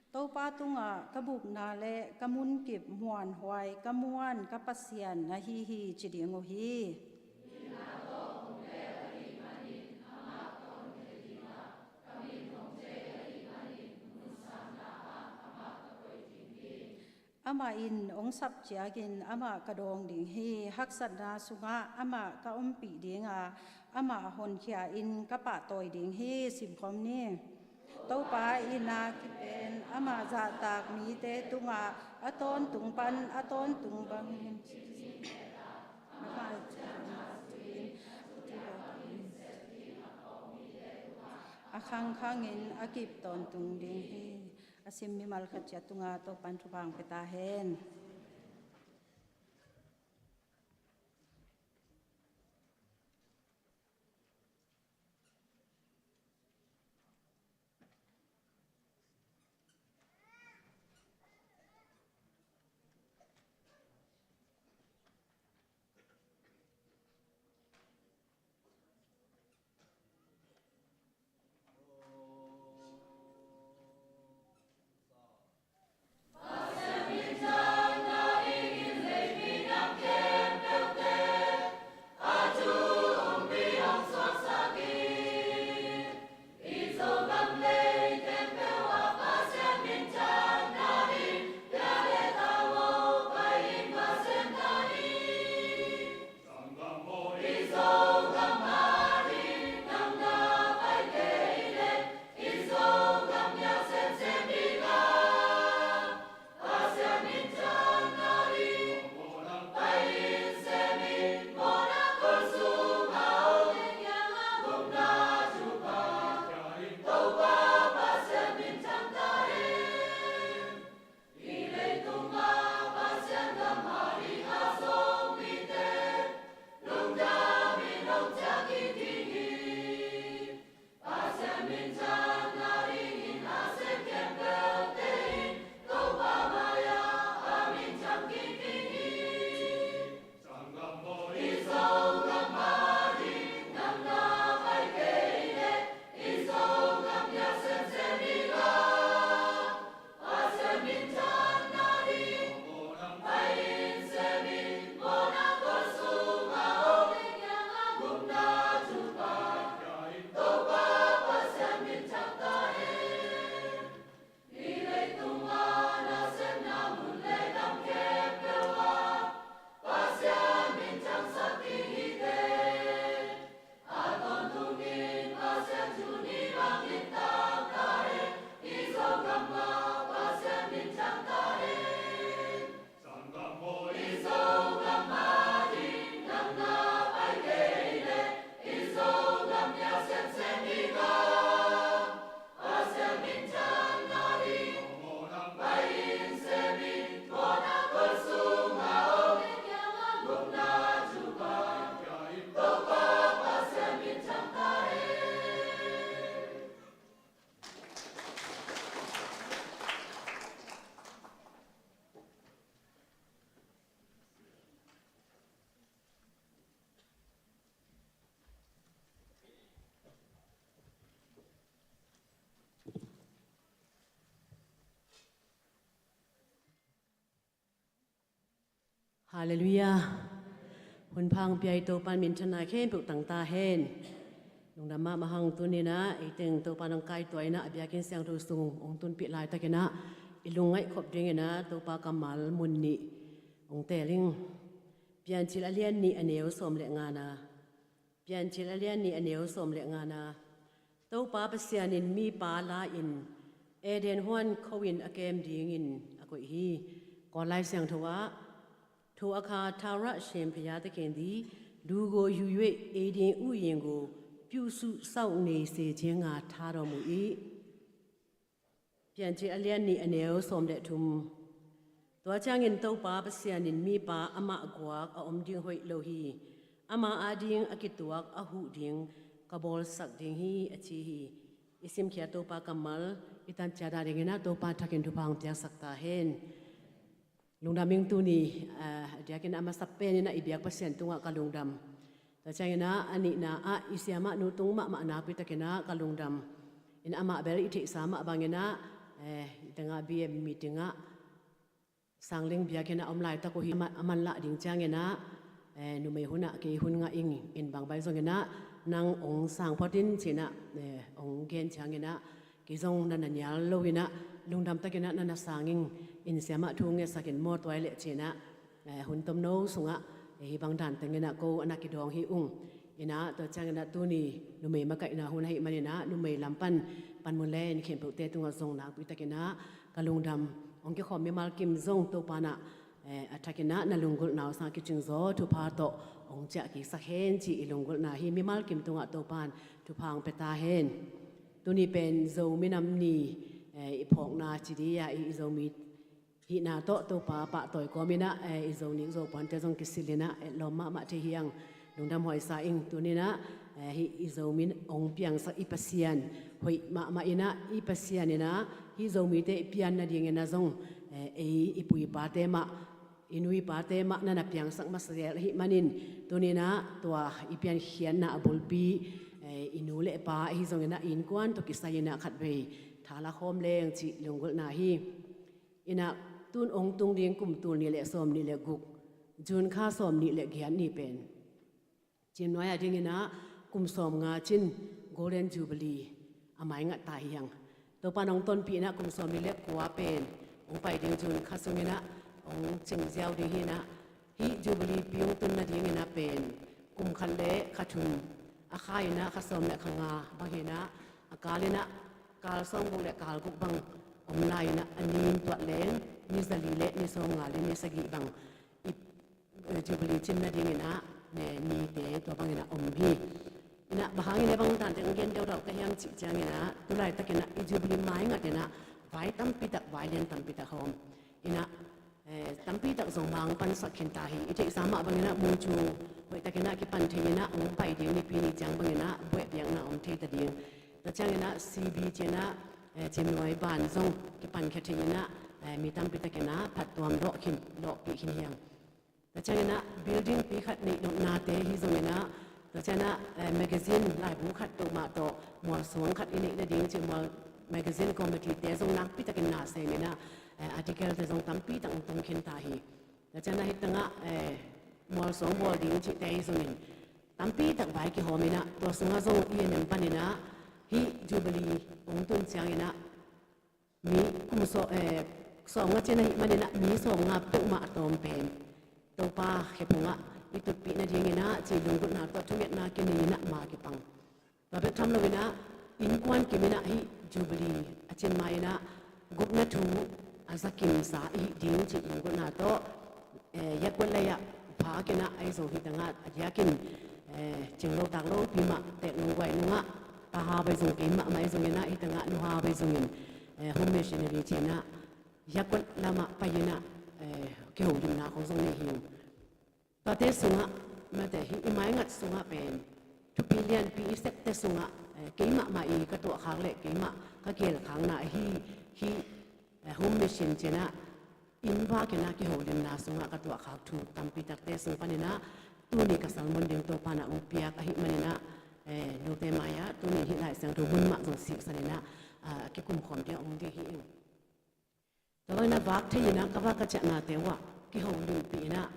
Topa tungah ka bukna le ka munkip muanhuai ka muan ka Pasian na hi hi ci ding uh hi. Amah in hong sap ciangin amah ka dawng ding hi. Haksatna sungah amah ka ompih ding a, amah honkhia in ka pahtawi ding hi. Simkhawm ni. Topa in a kipen amah zahtak mite tungah a tawntung pan a tawntung bangin a khangkhangin a kip tawntung ding hi. A sim mimal khat ciat tungah Topan thupha hong pia ta hen. Halleluiah. Hun pha hong pia i Topa in minthanna khempeuh tang ta hen. Lungdam mahmah hang. Tuni-in ah ei teng Topa in hong kaituah in ah a biakinn siangtho sung hong tunpih laitakin ah i lungngaih khop dingin ah Topa kammal mun nih Teeling. Piancil a lian nih a neu sawm le ngana. Piancil a lian nih a neu sawm le ngana. Topa Pasian in mipa la-in Eden huan kho-in a kem dingin a koih hi. Kawl Lai Siangtho ah, ထိုအခါ ထာဝရရှင်ဘုရားသခင်သည် လူကိုယူ၍ ဧဒင်ဥယျာဉ်ကို ပြုစုစောင့်နေစေခြင်းငှာ ထားတော်မူ၏။ Piancil a lian nih a neu sawm le thum. Tua ciangin Topa Pasian in mipa amah guak a om ding hoih lo hi. Ama ading a kituak a huh ding ka bawlsak ding hi, a ci hi. I simkhiat Topa kammal i tan ciat a dingin ah Topa thakin thupha hong piaksak ta hen. Lungdam ing. Tuni a diakin a masa penin ah i biak Pasian tungah ka lungdam. Tua ciangin ah a nihna ah i siamah nu tung mahmah nakpi takin ah ka lungdam. In amah bel i theihsa mah bangin ah, eh, i tengah B M meeting ah Sangling biakinn ah om laitak uh hi. A man, a manlah ding ciangin ah, eh, numei hun ah kei hun ngah ing in bang bai zongin ah nang hong sang phot in ci-in ah, eh, hong gen ciangin ah kei zong na na nial lo in ah lungdam takin ah na na sang ing. In siamah thu ngetsak in maw, tua hi leh ci-in ah, eh, hun tomno sungah, eh, hih bang dan tengin ah ko a na kidawng hi ung. In ah tua ciangin ah tuni numei makaihna hun ahih manin ah numei lam pan panmun le in khempeuhte tungah zong nakpi takin ah ka lungdam. Hong kikhawm mimal kim zong Topa in ah, eh, a thakin ah na lunggulhna uh sang kicing zaw thupha tawh hong ciah kiksak hen ci i lunggulhna hi. Mimal kim tungah Topa in thupha hong pia ta hen. Tuni pen Zo minam ni, eh, i phawkna ci ding a, i, i Zomi hihna tawh Topa pahtawi kawmin ah, eh, i Zo nik Zo puante zong kisil in ah etlawm mahmah thei hi hang. Lungdam huai sa ing. Tuni in ah, eh, hih i Zomi in hong piangsak i Pasian hoih mahmah in ah, i Pasian in ah hih Zomite i pian nadingin ah zong, eh, ei i pu i pate mah, i nu i pate mah na na piangsak masa zel ahih manin, tuni in ah tua i piankhiatna a bulpi, eh, i nu le pa ahi zongin ah i innkuan tawh kisai in ah khatvei tha la khawm leng cih lunggulhna hi. In ah tun hong tung ding kum tul nih le sawm nih le guk, June kha sawm nih le giat ni pen Cimnuai a dingin ah kum sawmnga cin Golden Jubilee a maingat ta hi hang. Topa in hong tonpih in ah kum sawm nih le kua pen hong pai ding June kha sungin ah hong cing ziau ding hi in ah, hih Jubilee pi hong tun nadingin ah pen kum khat le kha thum, a kha in ah kha sawm le kha nga bang hi in ah, a kal in ah kal sawmguk le kal guk bang om lai in ah, a nin tuat leng ni zali le ni sawmnga le ni sagih bang i, eh, Jubilee cin nadingin ah, eh, nite tua bangin ah om hi. In ah bang hangin e bang dante hong gen deuhdeuh ka hiam cih ciangin ah, tu laitakin ah i Jubilee maingat in ah vai tampi tak, vai lian tampi tak hawm in ah, eh, tampi tak Zomite hong pansak khin ta hi. I theihsa mah bangin ah Mucu hoihtakin ah kipan thei in ah hong pai ding, Nipi ni ciang bangin ah buaih biakna om thei ta ding. Tua ciangin ah C B ci-in ah, eh, Cimnuai ban zong kipan khia thei in ah, eh, mi tampi takin ah phattuam lawh khin, lawhpih khin hi hang. Tua ciangin ah building pi khat neih nopnate hi zongin ah, tua ciangin ah, eh, magazine laibu khat tawh mah tawh mualsuang khat i neih nading cih mual magazine committee-te zong nakpi takin na sem in ah, eh, article-te zong tampi tak hong tung khin ta hi. Tua ciangin ah hih tangah, eh, mualsuang bawl ding cihte hi zongin tampi tak vai kihawm in ah, tua sungah zong i en en panin ah hih Jubilee hong tun ciangin ah mi kum sawm, eh, sawmnga cin ahih manin ah mi sawmnga peuhmah a tawm pen Topa khephungah i tutpih nadingin ah cih lunggulhna tawh thungetna kinei in ah ma kipang. Tua bek tham loin ah innkuan kim in ah hih Jubilee a cin ma-in ah gupna thu a zakimsa i hih ding cih lunggulhna tawh, eh, Yakuat lei ah phak in ah ahi zong hih tangah a diakin, eh, cing lo tak lopi mah teek nung guai nungah, taha bai zong kei mahmah ahi zongin ah hih tangah nuha bai zongin, eh, home missionary ci-in ah Yakuat lamah pai in ah, eh, kiholimna khong zong nei hi. Tuate sungah, mate, hih i maingat sungah pen thupi lianpi i septe sungah, eh, kei mahmah i ka tuahkhak le kei mah ka kihelkhakna ahi, hih, eh, home mission ci-in ah inn vak in ah kiholimna sungah ka tuahkhak thu tampi takte sung panin ah tuni ka sermon ding Topa in ah hong piak ahih manin ah, eh, note mai-ah tuni hih Lai Siangtho mun mah zong siksan in ah, ah, kikumkhawm ding a om ding hi ing. Tua bangin ah vak thei in ah ka vak ka ciahnate uh ah kiho limpih in ah,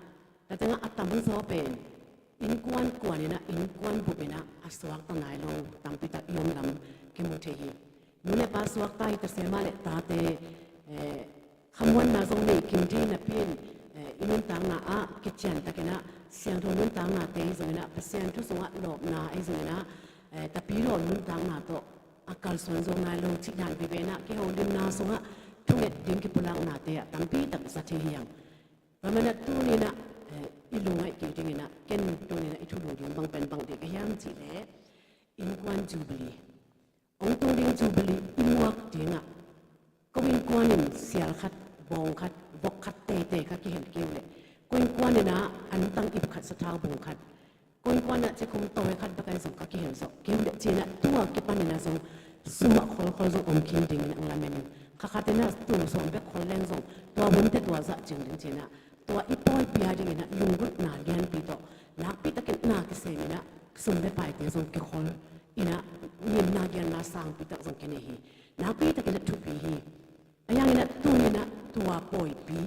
tua tengah a tamzaw pen innkuan kuan in ah, innkuan bup in ah a suakta nai lo tampi tak i om lam kimu thei hi. Nu le pa suakta hi ta se mah leh tate, eh, khamuanna zong nei kim thei napi in, eh, i nuntakna ah kiciantakin ah siangtho nuntaknate ahi zongin ah, Pasian thu sungah lawpna ahi zongin ah, eh, tapidaw nuntakna tawh a kalsuan zo nai lo cih dan veve in ah, kiholimna sungah thunget ding kipulaknate ah tampi tak za thei hi hang. Tua manin ah tuni in ah, eh, i lungngaih kei dingin ah, ken tuni in ah i thulu ding bang pen bang deih ka hiam cih leh, innkuan jubilee, hong tung ding jubilee i luak dingah ko innkuan in sial khat, bawng khat, vok khat teitei kha kihel kei uh leh, ko innkuan in ah antang ip khat, sathau bung khat, ko innkuan in ah cikhum tawi khat bek ahi zong kha kihel zawh kei uh leh, ci-in ah tua kipan in ah zong sum ah kholkhol zong om khin dingin ah hong lamen in, kha khat in ah tul sawm bek khol leng zong tua bun teh tua zah cing ding, ci-in ah tua i pawi pia dingin ah lunggulhna lianpi tawh nakpi takin na kisem in ah sum le paite zong kikhol in ah ngimna gianna sangpi tak zong kinei hi. Nakpi takin ah thupi hi. Ahi hangin ah tuni in ah tua pawipi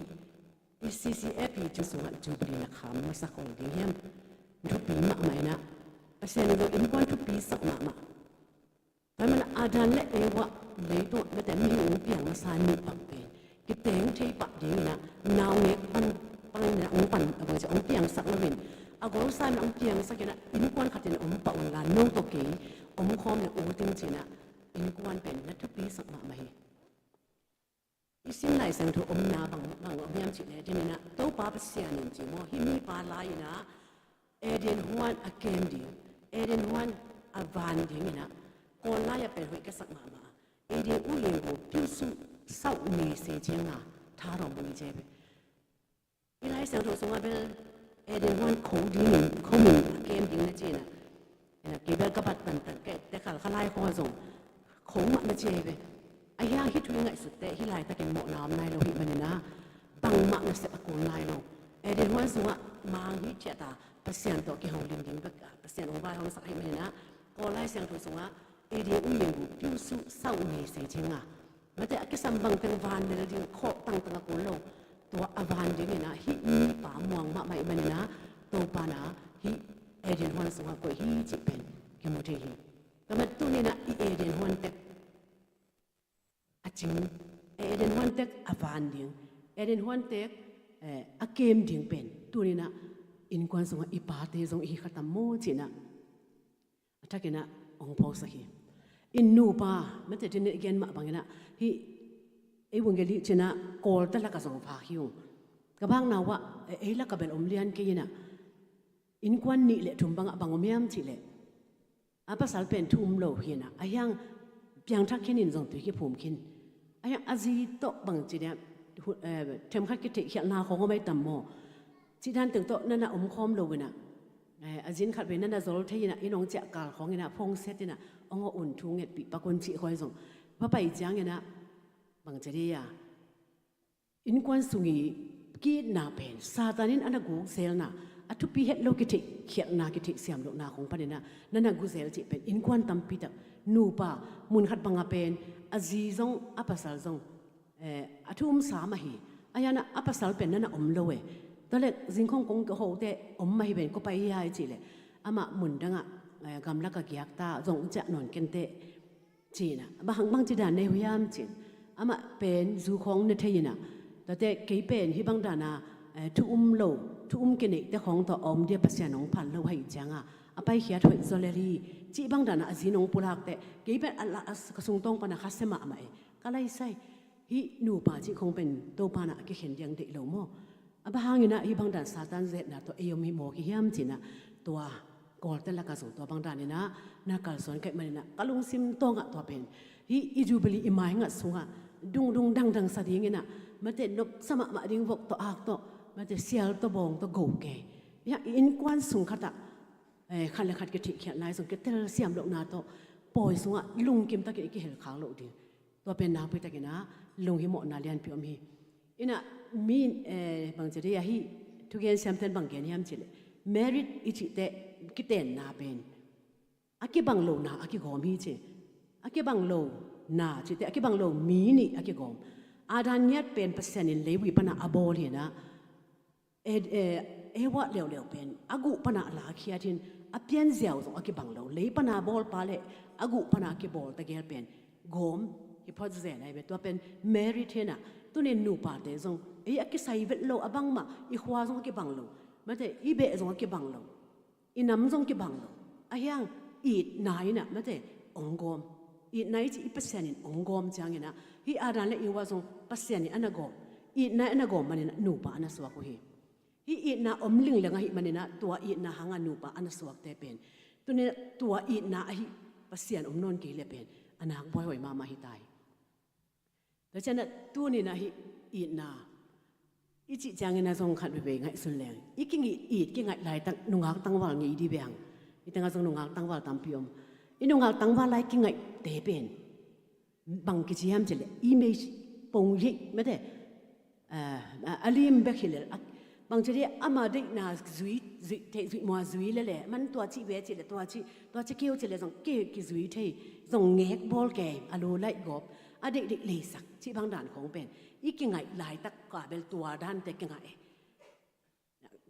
i C C F P thu sungah jubilee na kham masa khol ding hiam? Thupi mahmah in ah, Pasian in zong innkuan thupi sak mahmah. Tua ahih manin ah Adam le Eva leitungah mate mihing hong piang masa nupa pen kiteng thei pah dingin ah naungek pan, pan in ah hong pan, a gol sia hong piangsak loin, a golsa in ah hong piangsak in ah innkuan khat in om pah un la, no tawh kei om khawm le ut ing, ci-in ah innkuan pen na thupi sak mahmah hi. I sim Lai Siangtho omna bang, bang om hiam cih leh, tuni in ah Topa Pasian in ci maw, hih mipa lai in ah Eden huan a kem ding, Eden huan a van dingin ah, Kawl lai-ah pen hoih ka sak mahmah a, Eden ဥယျာဉ်ကို ပြုစုစောင့်နေစေခြင်းငှာ ထားတော်မူ၏. Hih Lai Siangtho sungah bel Eden huan kho dingin, khomin a kem ding na ci-in ah, in ah kei bel ka bat tantan kei te khal kha lai khaw zong kho mah na ci hi ve. Ahi hang hih thu i ngaihsut teh hih laitakin mawhna om nai lo ahih manin ah, bangmah nasep a kul nai lo. Eden huan sungah mang hi ciah ta, Pasian tawh kiholim ding bek ah Pasian hong vaihawmsak ahih manin ah, Kawl Lai Siangtho sungah Eden ဥယျာဉ်ကို ပြုစုစောင့်နေစေခြင်းငှာ, mate a kisam bang teng van lel ding khawh tangtang a kul lo. Tua a van dingin ah hih mipa muang mahmah ahih manin ah, Topa in ah hih Eden huan sungah koih hi cih pen kimu thei hi. Tua manin tuni in ah i Eden huan tek a cing, Eden huan tek a van ding, Eden huan tek, eh, a kem ding pen tuni in ah innkuan sungah i pate zong i hi kha tam maw, ci-in ah a thakin ah hong phawksak hi. I nupa, mate tuni in i gen mah bangin ah, hih ei vung gel hi, ci-in ah Kawlte lakah zong vak hi ung. Ka vakna uh ah, eh, ei lakah bel om lian kei in ah, innkuan nih le thum bangah bang om hiam cih leh, a pasal pen thu um lo hi in ah, ahi hang piangthak khin in zong tui kiphum khin. Ahi hang a zi tawh bang ci dia, hu-, eh, themkhat kitheihkhialhna khawng om ahi tam maw? Cih dan teng tawh na na om khawm lo in ah, eh, a zin khat vei na na zol thei in ah, inn hong ciah kal khawng in ah, phone set in ah, hong aw un, thu ngetpih pak un cih khawng zong va pai ciangin ah, bang ci dia, innkuan sung i ki-itna pen Satan in a na guk zelna, a thupi het lo kitheihkhialhna, kitheihsiam lohna khawng panin ah na na gu zel cih pen innkuan tampi tak, nupa, mun khat bangah pen a zi zong a pasal zong, eh, a thu umsa mah hi. Ahi hang ah a pasal pen na na om lo e. Tua leh zingkhong kong kiho teh om mah hi ven, kua pai hiam cih leh, amah mun dangah, eh, gamlak ah giak ta, zong ciah nawn kei inteh, ci-in ah, bang hang bang ci dan nei uh hiam ci-in, amah pen zu khawng ne thei in ah, tua teh kei pen hih bang dan a, eh, thu um lo, thu um kineihte khawng tawh a om dia, Pasian hong phal lo ahih ciangin a paikhiat hoih zaw lel hi, cih bang dan a a zi in hong pulak teh, kei pen a la, a, ka sungtawng pan a khasia mahmah e, ka laisai. Hih nupa cih khawng pen Topa in a kikhen ding deih lo maw? A bang hangin ah hih bang dan Satan zetna tawh ei om hi mawk hi hiam ci-in ah, tua Kawlte lakah zong tua bang danin ah na kalsuan ka hih manin ah ka lungsim tawngah tua pen, hih i Jubilee i maingat sungah dungdung dangdang sa dingin ah, mate nopsa mahmah ding, vok tawh ak tawh, mate sial tawh bawng tawh go kei. Hiah i innkuan sung khatah, eh, khat le khat kitheihkhialhna zong, kitelsiam lohna tawh pawi sungah lungkim takin i kihel khak loh ding. Tua pen nakpi takin ah lunghimawhna lianpi om hi. In ah mi, eh, bang ci dih ahi, thugen siamten bang gen hiam cih leh, married i cih teh kitenna pen a kibang lo na a kigawm hi ci. A kibang lo na cih teh a kibang lo mi nih a kigawm. Adam ngiat pen Pasian in leivui pan a a bawl hi in ah, E, e, Eva leuleu pen a guh pan a lakkhiat hi in, a pianziau zong a kibang lo. Lei pan a bawlpa le a guh pan a kibawl tegel pen gawm hi phot zen ahi ve. Tua pen married hi in ah, Tunin nupate zong ei a kisai vet lo, a bangmah i khua zong a kibang lo, mate, i beh zong a kibang lo, i nam zong kibang lo. Ahi hang itna in ah, mate, ong gawm. Itna i cih i Pasian in ong gawm ciangin ah, hih Adam le Eva zong Pasian in a na gawm, itna in a na gawm manin ah nupa a na suak uh hi. Hih itna om lingleng ahih manin ah tua itna hangah nupa a na suakte pen, tunin ah tua itna ahi Pasian om nawn kei le pen a nak buaihuai mahmah hi ta hi. Tua ciangin ah tunin ah hih itna i cih ciangin ah zong khat veivei ngaihsun leng, i kingit it kingaih laitak nungak tangval ngei dih beh hang. I tengah zong nungak tangval tampi om. I nungak tangval lai kingaihte pen bang kici hiam cih leh, image, ponghiai, mate, a, a, a lim bek hi lel, a, bang ci dih, ama deihna zui, zui, theih zui mua zui lele, man tua cih ve cih leh, tua cih, tua cih keu cih leh zong keu kizui thei, zong ngek bawl kei, a lu laih gawp, a deih deih leisak cih bang dan khawng pen i kingaih laitak ka bel tua dante kingaih e.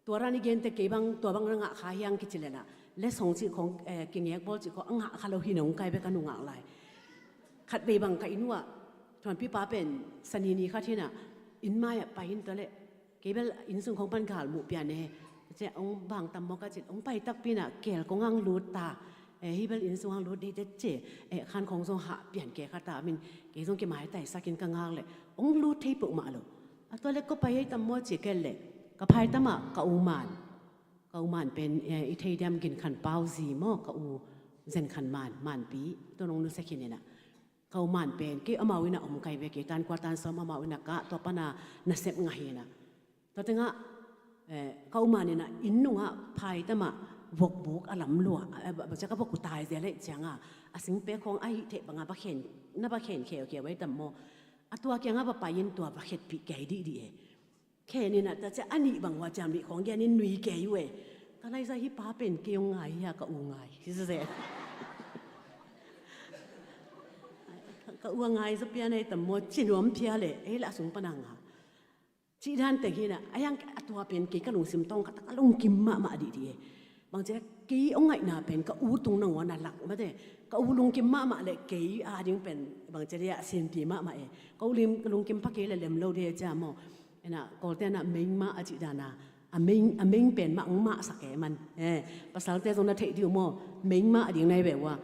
Tua dan i gente kei bang tua bang na ngah kha hiang kici leh na, letsong cih khawng, eh, kingek bawl cih khawng a ngah kha lo hi nong kai bek a nungak lai. Khat vei bang ka inn uah thuanpipa pen sanini khat hi na, inn mai-ah pai in tua leh, kei bel inn sung khawng pan gal muh pian e. Cia ong bang tam maw ka cih, ong pai takpi na kel kong ang lut ta. Eh, hih bel inn sung ang lut dih teh cia, eh, khan khawng zong hah pian kei kha ta, a min kei zong kimaitaisak in ka ngak leh ong lut thei peuhmah lo. A tua leh ko pai ei tam maw ci kei leh, ka phai tam ah ka u Man. Ka u Man pen, eh, i thei diam, Gin Khan Pau zi maw, ka u Zen Khan Man, Manpi, tua nong nusia khin in ah. Ka u Man pen kei amau inn ah om kai ve, kei tan kua tan sawm amau inn ah ka, tua pan a nasep ngah hi in ah. Tua tengah, eh, ka u Man in ah inn nungah phai tam ah vokbuk a lam lua, eh, ba, ba, ciak a vok uh tai zel leh ciangah, a singpek khawng a hih theih bangah ba khen, na ba khen kheukheu ei tam maw. A tua kiangah ba pai in tua va khetpih kei dihdih e. Khen in ah, tua ciang a nih bang ua ciam nih khawng gen in nui kei uh e. Ka laisa hih pa pen kei ong ngai hia, ka u ngai hi zen. Ka u a ngai zaw pian ei tam maw, ci nuam phial e, ei lah a sung pan a ngah. Cih dan teng hi na, a hiang a tua pen kei ka lungsim tawng ka tak a lungkim mahmah dihdih e. Bang ci a kei ong ngaihna pen ka u tung nangawn a lak mate. Ka u lungkim mahmah leh kei a ding pen bang ci a dia sinpi mahmah e. Ka u lim, ka lungkim pha kei leh lem lo dih e cia maw. Ena, Kawlte na meng mah a cih dan a, a meng, a meng pen mah ong mahsak e man. Eh, pasalte zong na theih dih uh maw, meng mah a ding nai ve ua.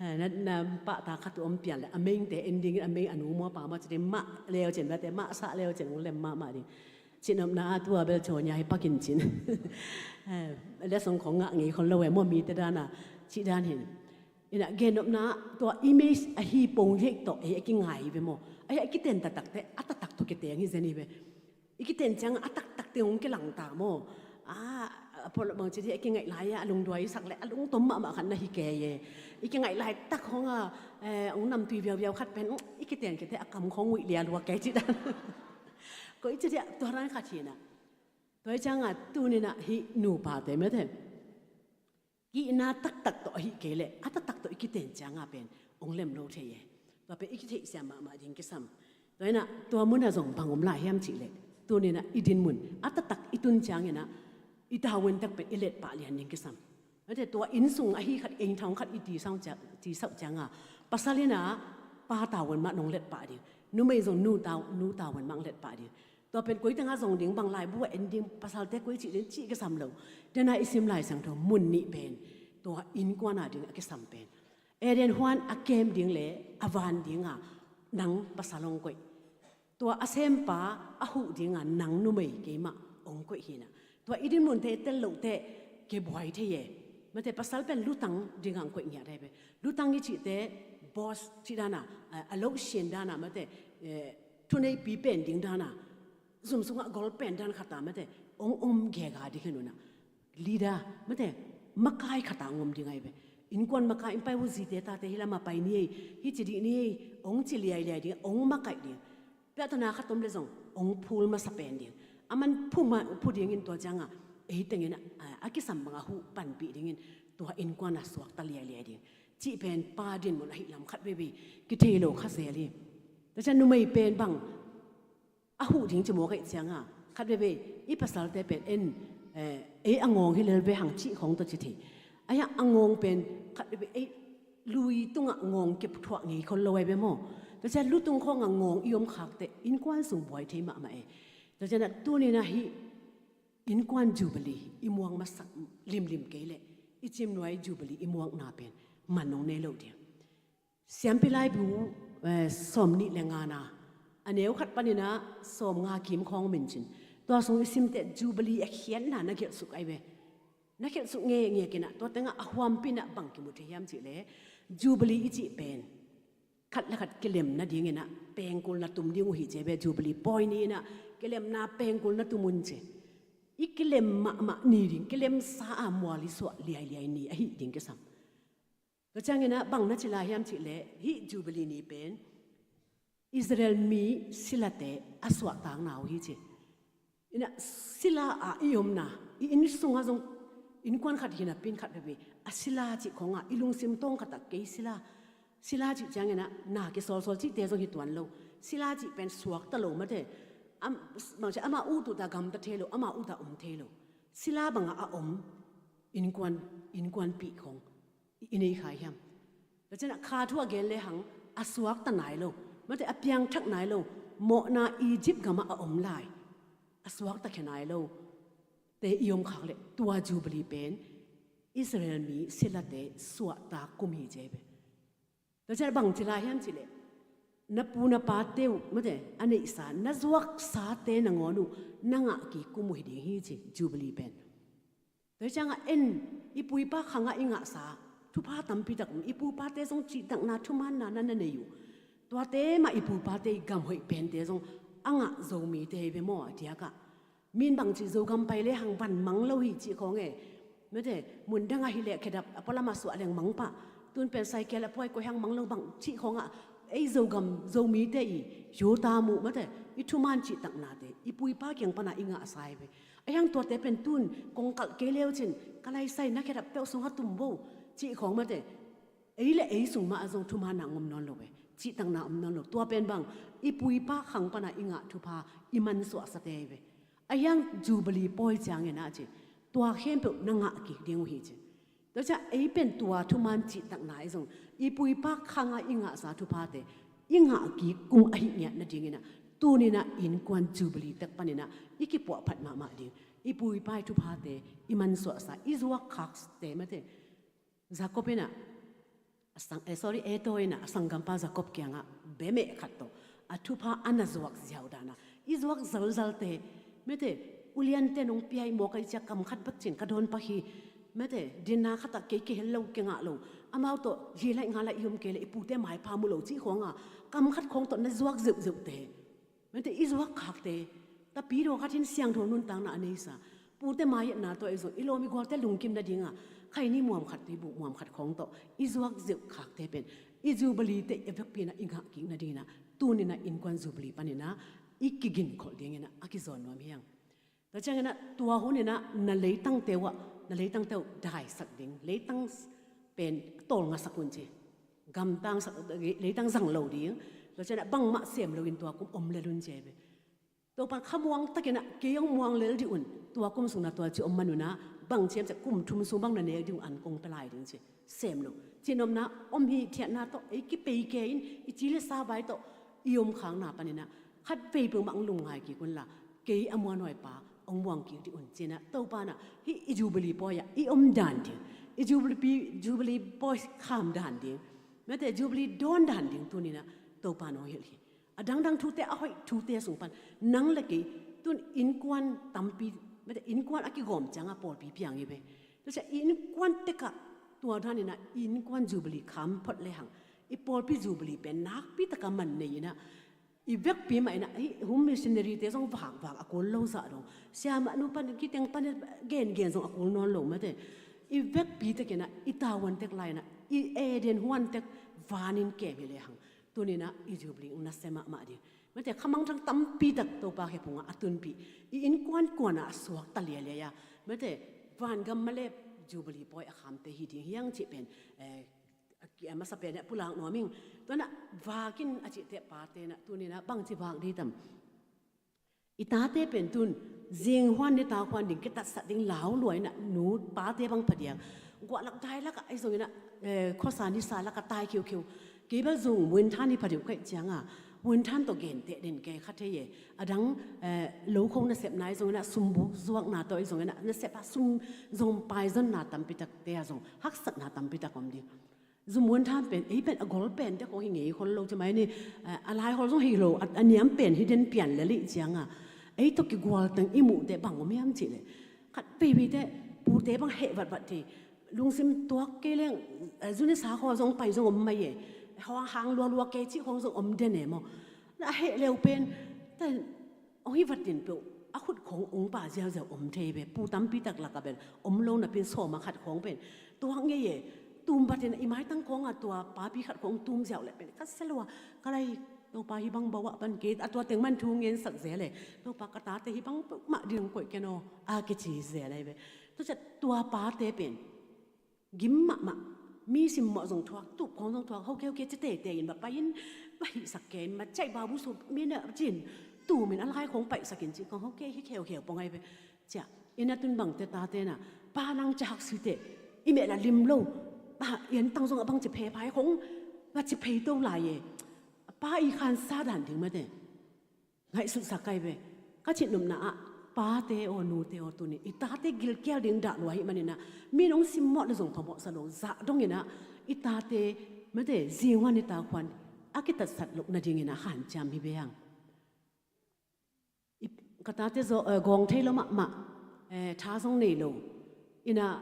Eh, na, na pahtak khat uh om pian leh, a mengte en ding in, a meng a nu maw pa maw ci dih, mah leu cin, bate mahsak leu cin ong lem mahmah ding. Cih nopna ah tua bel caw nia hi pakin cin. Eh, letsong khawng ngah ngei khol lo e maw, mite dan a, cih dan hi. Ina, gen nopna ah tua image ahi ponghiai tawh ei a kingai ve maw. Ahi a kiten taktak teh, a taktak tawh kiteng hi zen hi ve. I kiten ciang a taktak teng ong kilang ta maw. A, a pawlawh bang ci dih a kingaih lai a, a lungduai i sak leh, a lungtom mahmah khat na hi kei e. I kingaih laitak khawng a, eh, ong namtui viauviau khat pen, i kiten kei teh a kam khawng uih lialua kei cih dan. Ko i ci dih a tua dan khat hi na. Tua hi ciangah tunin ah hih nupate mate. Kihna taktak tawh ahih kei leh, a taktak tawh i kiten ciangah pen ong lem lo thei e. Tua pen i kitheihsiam mahmah ding kisam. Tua in ah tua mun ah zong bang om lai hiam cih leh, tunin ah i dinmun a taktak i tun ciangin ah i tavuan tak pen i letpah lian ding kisam. Mate, tua inn sung ahi khat, inn thang khat i tisauh ciangah, pasal in ah pa tavuan mah nong letpah ding. Numei zong nu tau, nu tavuan mah ong letpah ding. Tua pen koi tengah zong ding, bang laibu ah en ding, pasalte koi cih ding cih kisam lo. Dena i sim Lai Siangtho mun nih pen tua innkuan a ding a kisam pen, Eden huan a kem ding le a van ding a nang pasal ong koih. Tua a sempa a huh ding a nang numei keimah ong koih hi na. Tua i dinmunte i tel loh teh kibuai thei e. Mate, pasal pen lutang ding a ong koih ngiat ahi ve. Lutang i cih teh boss cih dan a, a, a lo sian dan a, mate, eh, thuneipi pen ding dan a, zum sungah gol pen dan khat a, mate, ong om gega ding hi na. Leader, mate, makai khat a ong om ding ahi ve. Innkuan makai, inn pai uh zite tate hi lam a pai ni ei, hi ci dih ni ei, ong ci liailiai ding, ong makaih ding. Piahtana khat om leh zong ong phul masa pen ding. A man phu ma, phu dingin tua ciangah ei tengin a, a kisam bang a huh panpih dingin tua innkuan a suakta liailiai ding. Cih pen pa dinmun ahih lam khat veivei kithei lo kha zel hi. Tua ciang numei pen bang a huh ding ci mawk ahih ciangah, khat veivei i pasalte pen en, eh, ei a ngawng hi lel ve hang cih khawng tawh ci thei. Ahi a ngawng pen khat veivei ei lui tungah ngawng kiphuah ngei khol lo ahi ve maw. Tua ciang lutung khawng a ngawng i om khak teh innkuan sung buai thei mahmah e. Tua ciang a tuni-in a hih innkuan Jubilee i muang masak limlim kei leh i cimnuai Jubilee i muakna pen man hong nei lo ding. Siampi Laibu, eh, sawm nih le ngana, a neu khat panin a sawm nga kim khawng min cin. Tua sung i sim teh Jubilee a khiatna na gelh suk ai ve. Na gelh suk ngekngek in a, tua tengah a huampi in a bang kimu thei hiam cih leh, Jubilee i cih pen khat le khat kilemna dingin a pengkulna tum ding uh hi ci ve. Jubilee pawi ni-in a kilemna pengkulna tum un ci. I kilem mahmah ni ding, kilemsa a mual i suah liailiai ni ahi ding kisam. Tua ciangin a bang na ci lai hiam cih leh, hih Jubilee ni pen Israel mi silate a suahtakna uh hi ci. In a sila a i omna, i inn sungah zong innkuan khat hi napi-in khat veve a sila cih khawngah i lungsim tawng khat ah kei sila, sila cih ciangin a na kisawlsawl cihte zong hi tuan lo. Sila cih pen suakta lo mate. Am, bang ci ama ut ut a gamta thei lo, ama ut a om thei lo. Sila bangah a om innkuan, innkuanpih khawng i nei kha hiam? Tua ciang a kha thu a gen lehang a suakta nai lo, mate, a piangthak nai lo, mawhna Egypt gamah a om lai, a suakta khia nai lo te i om khak leh tua Jubilee pen Israel mi silate suahtak kum hi ci ve. Tua ciang a bang ci lai hiam cih leh, na pu na pate uh, mate, a neihsa, na zuaksate nangawn uh na ngah kik kum uh hi ding hi ci Jubilee pen. Tua hi ciangah en, i pu i pa khangah i ngahsa thupha tampi tak om, i pu i pate zong cihtakna thumaanna na na nei uh. Tuate mah i pu i pate i gam hoih pente zong a ngah Zomite hi ve maw a diakah. Min bang cih Zogam pai lehang van mang lo hi cih khawng e. Mate, mun dangah hi leh khedap a pualam a suah leng mang pah. Tun pen cycle a puai koih hang mang lo bang cih khawngah ei Zogam, Zomite i yuta muh mate, i thumaan cihtaknate i pu i pa kiang pana i ngahsa hi ve. Ahi hang tuate pen tun kong kalh kei leu cin ka laisai na khedap peuh sungah tum bo cih khawng mate. Ei le ei sung mah ah zong thumaanna om nawn lo ve. Cihtakna om nawn lo. Tua pen bang i pu i pa khang pana i ngah thupha i mansuahsate hi ve. Ahi hang Jubilee pawi ciangin a ci, tua khempeuh na ngah kik ding uh hi ci. Tua ciang ei pen tua thumaan cihtakna i zong i pu i pa khangah i ngahsa thuphate i ngah kik kum ahi ngiat nadingin a, tuni-in a innkuan Jubilee tek panin a i kipuahphat mahmah ding. I pu i pa i thuphate i mansuahsa, i zuak khakte mate. Jacob in a, a sang, eh, sorry, Esau in a, a sanggampa Jacob kiangah bemeh khat tawh a thupha a na zuak ziau dan a, i zuak zalzalte mate, uliante nong piai mawk a i cia kam khat bek cin ka dawn pak hi. Mate, dinna khatah kei kihel lo, kingah lo. Amau tawh hi laih nga laih i om kei leh i pute maipha mu lo cih khawngah kam khat khawng tawh na zuak zeuhzeuhte. Mate, i zuak khakte, tapidaw khat in siangtho nuntakna a neisa, pute mai-etna tawh i zong i lawm i gualte lungkim nadinga khaini muam khat, tuibuk muam khat khawng tawh i zuak zeuh khakte pen i Jubilee te i vekpi-in a i ngah kik nadingin a, tuni-in a innkuan Jubilee panin a i kiginkholh dingin a, a kizawn nuam hi hang. Tua ciangin a tua hunin a na leitangte uh ah, na leitangte uh daisak ding, leitang pen tawlngasak un ci. Gamtangsak, leitang zang lo ding. Tua ciangin a bangmah sem loin tua kum om lel un ci hi ve. Topan kha muang takin a kei hong muang lel dih un. Tua kum sung na tua ci om man un a, bang ci hiam cih leh kum thum sung bang na nek ding uh an kong pia lai ding ci. Sem lo. Cihnopna om hi, thiatna tawh ei kipei kei in, i ci le sa vai tawh i om khakna panin a khatvei peuhmah hong lungngai kik unla, kei a muanhuai pa hong muang kik dih un ci-in a, Topa in a hih i Jubilee pawi ah i om dan ding, i Jubilee, Jubilee pawi kham dan ding, mate, Jubilee dawn dan ding tuni-in a Topa in hong hilh hi. A dangdang thute, a hoih thute sung pan nang le kei tun innkuan tampi, mate, innkuan a kigawm ciangah pawlpi piang hi ve. Tua ciang innkuan tekah tua danin a innkuan Jubilee kham phot lehang i pawlpi Jubilee pen nakpi takah man nei-in a, i vekpi mah in a, hih home missionary te zong vakvak a kul lo zah dong, siamah nu pan, kiteng pan gengen zong a kul nawn lo mate. I vekpi tekin a, i tavuan tek lai-in a, i Eden huan tek vanin kem hi lehang, tuni-in a i Jubilee hong nasia mahmah ding. Mate, kha mangthang tampi tak Topa khe phungah a tunpih, i innkuan kuanah a suakta liailiai a, mate, vangam malep Jubilee pawi a khamte hi ding hi hang cih pen, eh, a ki-, a masa pen ah pulak nuam ing. Tua-in a vak in a cihte pate in a, tuni-in a bangci vak dih tam? I tate pen tun zinghuan nitakhuan ding kitatsat ding lau lua-in a, nu pate bang phadiak guah lak dai lakah, ahi zongin a, eh, khuasa nisa lakah tai khiukhiu. Kei bel zong muinthan hi pha deuh ka hih cianga, muinthan tawh genteh den kei kha thei e. A dang, eh, lo khong nasepna ahi zongin ah, sumbu zuakna tawh ahi zongin ah, nasep a sum zong paizonna tampi takte ah zong haksatna tampi tak om ding. Zum muinthan pen, ei pen a gol pen te khong hi ngei khol lo ci mai ni, eh, a lai khol zong hi lo, a, a niam pen hi den pian lel ih cianga, ei tawh kigual teng i muhte bang om hiam cih leh, khat veiveite pute bang heh vatvat thei, lungsim tuak kei leng, eh, zunisa khaw zong pai zong om mai e. Hang lualua kei cih khong zong om den e maw. Na a heh leu pen, ta, hong hi vat din peuh, a khut khong ong pa ziauziau om thei ve. Pu tampi tak lakah bel om lo napi-in sawm a khat khong pen tuak ngei e. Tum batin i maitang khong a tua papi khat khong tum ziau leh pen ka sia lo a, ka lai, Topa, hih bang bawah pan kei a tua teng man thu ngensak zel e. Topa, ka tate hih bang peuhmah ding koih ken aw, a kici zel ahi ve. Tua ciang tua pate pen gim mahmah, mi simmawh zong thuak, tup khong zong thuak, hoke hoke ci teitei in va pai in, va hihsak kei in, ma ciah bawbu sum mi na cin, tumin a lai khong paihsak in ci khong hoke hi kheukheu pong ahi ve. Ciah, i na tun bangte tate na, pa nang ciah hak sui teh, i meh la lim lo, pa i antang zong a bang ci phei phai khong, va ci phei to lai e. Pa i khansa dan ding mate. Ngaihsutsak ahi ve. Ka cih nopna ah, pate aw, nute aw, tuni i tate gilkial ding dah lua ahih manin ah, mi nong simmawh le zong phamawhsa lo zah dongin ah, i tate mate zinghuan i takhuan a kitatsat loh nadingin ah hanciam hi ve hang. I, ka tate zaw, eh, gawng thei lo mahmah, eh, tha zong nei lo. Inah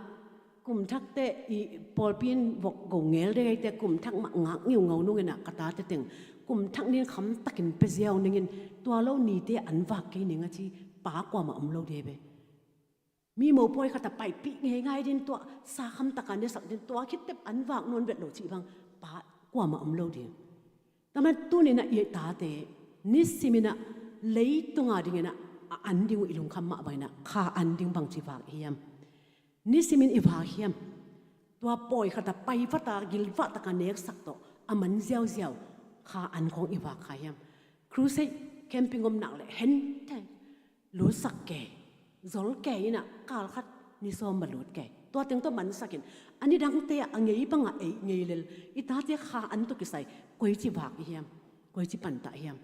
kum thakte i pawlpi in vok go ngel dei eite kum thak mah ngak ngiungau nungin ah ka tate teng kum thak nin kham takin pia ziau ningin tua lo nite an vak kei ning a ci pa kuamah om lo dei ve. Mi mopawi khat a paipih ngeingai din tua sa kham taka nesak din tua khit tep an vak nawn vet lo cih bang pa kuamah om lo ding. Tua man tuninah i tate nisiminah leitunga dinginah a an ding uh i lungkham mah banginah kha an ding bangci vak hiam? Nisimin i vak hiam? Tua pawi khata paivata gilvahtaka neksak tawh a man ziauziau kha an khong i vak kha hiam? Crusade camping om nak leh hente lutsak kei, zol kei inah kal khat ni sawm ma lut kei. Tua teng tawh mansakin a nidangte ah a ngei bangah ei ngei lel i tate kha an tawh kisai koici vak i hiam? Koici pantah hiam?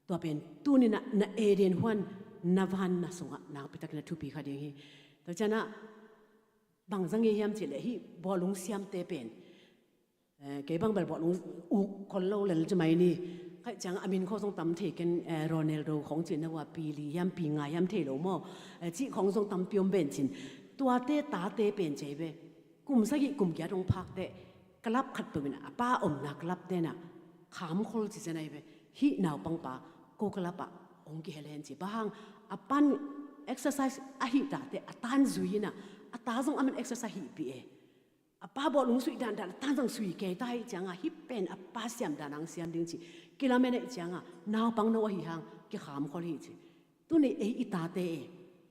Tua pen tuninah na Eden huan na vanna sungah nakpitakin a thupi kha ding hi. Tua cianah bangzang i hiam cihleh hih bawlung siamte pen, eh, kei bang bel bawlung uk khol lo lel ci mai ni. Kaih ciangah a min khawng zong tam thei ken, eh, Ronaldo khawng cihna uh a pi li hiam pi nga hiam thei lo maw? Eh, cih khawng zong tampi om bencin. Tuate tate pen cei ve. Kum sagih kum giat hong phakte club khat peuh in a pa omna club tenah khamkhol ci zen ahi ve. Hih naupangpa ko club ah hong kihel hen ci. Bang hang a pan exercise ahih tate a tan zui inah a ta zong a man exercise hihpih e. A pa bawlung suih dandan a tan zong sui kei ta hih cianga hih pen a pa siam dan hang siam ding ci. Kilamen ahih cianga naupang no ahi hang kikhamkhol hi ci. Tuni ei i tate e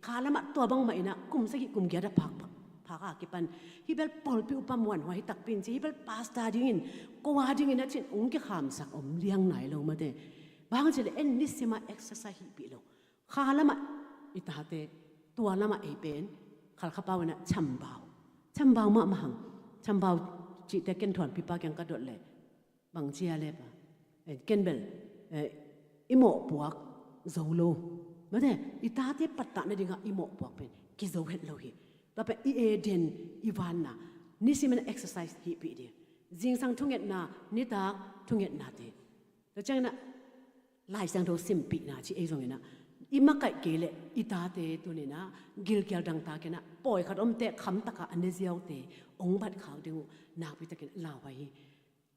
kha lamah tua bangmah inah kum sagih kum giat a phak, phak, phak a kipan hih bel pawlpi upa muanhuai hi takpi in ci, hih bel pastor dingin ko a dingin a cin ong kikhamsak om liang nai lo mate. Bang cileh en nisima exercise hihpih lo kha lamah i tate tua lamah ei pen Khalkha pau inah chambau, chambau mahmah hang. Chambau cihte ken thuanpipa kiang ka dot leh bang cia le pa, eh, ken bel, eh, i mawhpuak zo lo. Mate i tate pattah nadingah i mawhpuak pen kizo het lo hi. Tua pen i Eden i vanna nisimin exercise hihpih ding. Zingsang thungetna, nitak thungetnate. Tua cianginah Lai Siangtho simpihna ci ei zonginah i makaih kei leh i tate tuninah gilkial dangtakinah pawi khat omte khamtaka a ne ziaute ong bat khak ding uh nakpitakin lauhuai hi.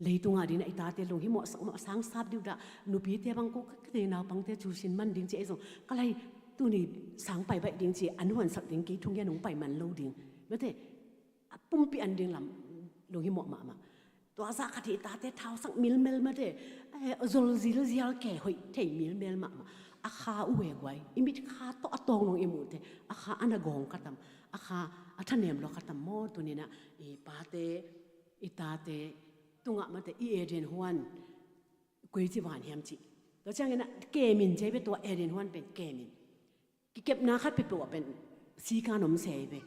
Leitungah dinah i tate lunghimawh sakmawh sangsap dih uh dah, nupite bang ko ka, ka tei naupangte cu sin man ding ci ei zong ka lai tuni sang pai baih ding ci an huansak ding kei thungen hong pai man lo ding. Mate a pumpi an ding lam lunghimawh mahmah. Tua zah khat hi i tate thausak milmel mate, eh, zol zilzial kei hoih thei milmel mahmah. A kha uh e guai i mit kha tawh a tawng nong i muhte a kha a na gawng khatam, a kha a thanem lo khatam maw tuninah i pate i tate tungah mate i Eden huan koici van hiam cih. Tua cianginah kemin cei ve tua Eden huan pen kemin. Kikepna khat peuhpeuh ah pen sikan om se hi ve.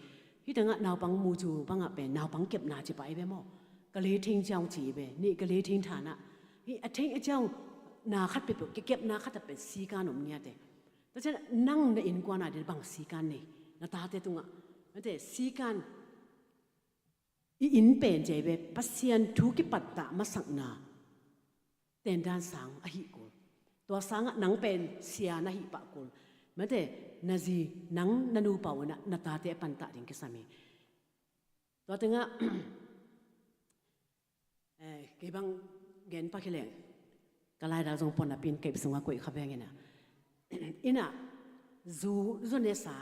Hih tengah naupang mucu bangah pen naupang kepna ci pah hi ve maw? Ka lei theng ciau ci ve, nih ka lei theng thanah. Hi a theng a ciau na khat peuhpeuh, kikepna khat a pen sikan om ngiate. Tua cian nang na innkuan a ding bang sikan nei, na tate tungah. Mate, sikan i inn pen ci ve, Pasian thu kipattah masakna tendan sang ahi kul. Tua sangah nang pen sia na hi pah kul. Mate, na zi, nang na nupa unah na tate a pantah ding kisam hi. Tua tengah, eh, kei bang gen pak hi leng, ka laidal zong pon a pin kei sungah koih kha veng inah. Inah, zu, zu nesa,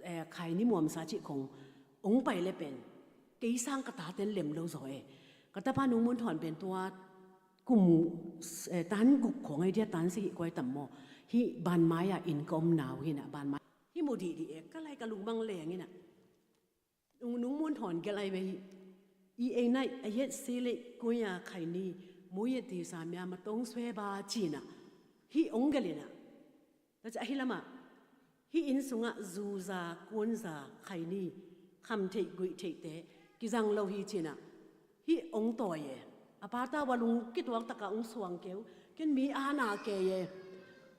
eh, khaini muamsa cih khong, ong pai le pen, kei sang ka taten lem lo zaw e. Ka tapa Nung Mun Thawn pen tua, kum, eh, tan guk khong ai dia tan si hi koi tam maw. Hi ban mai a inn ka om nau hinah, ban mai. Hi mu dihdih e, ka lai ka lungmang leng inah. Nung, Nung Mun Thawn gelh ai ve hi. I ei nai, a yet si le kuya khaini, mu yet ti sa mya ma tong swe ba cina. Hi ong gelh inah. Tua ci ahi lamah, hi inn sungah zuza, kuanza, khaini, kham theih, guih theihte, kizang lo hi cina. Hi ong tawi e. A pata wa lung kituak taka ong suang keu. Ken mi ana kei e.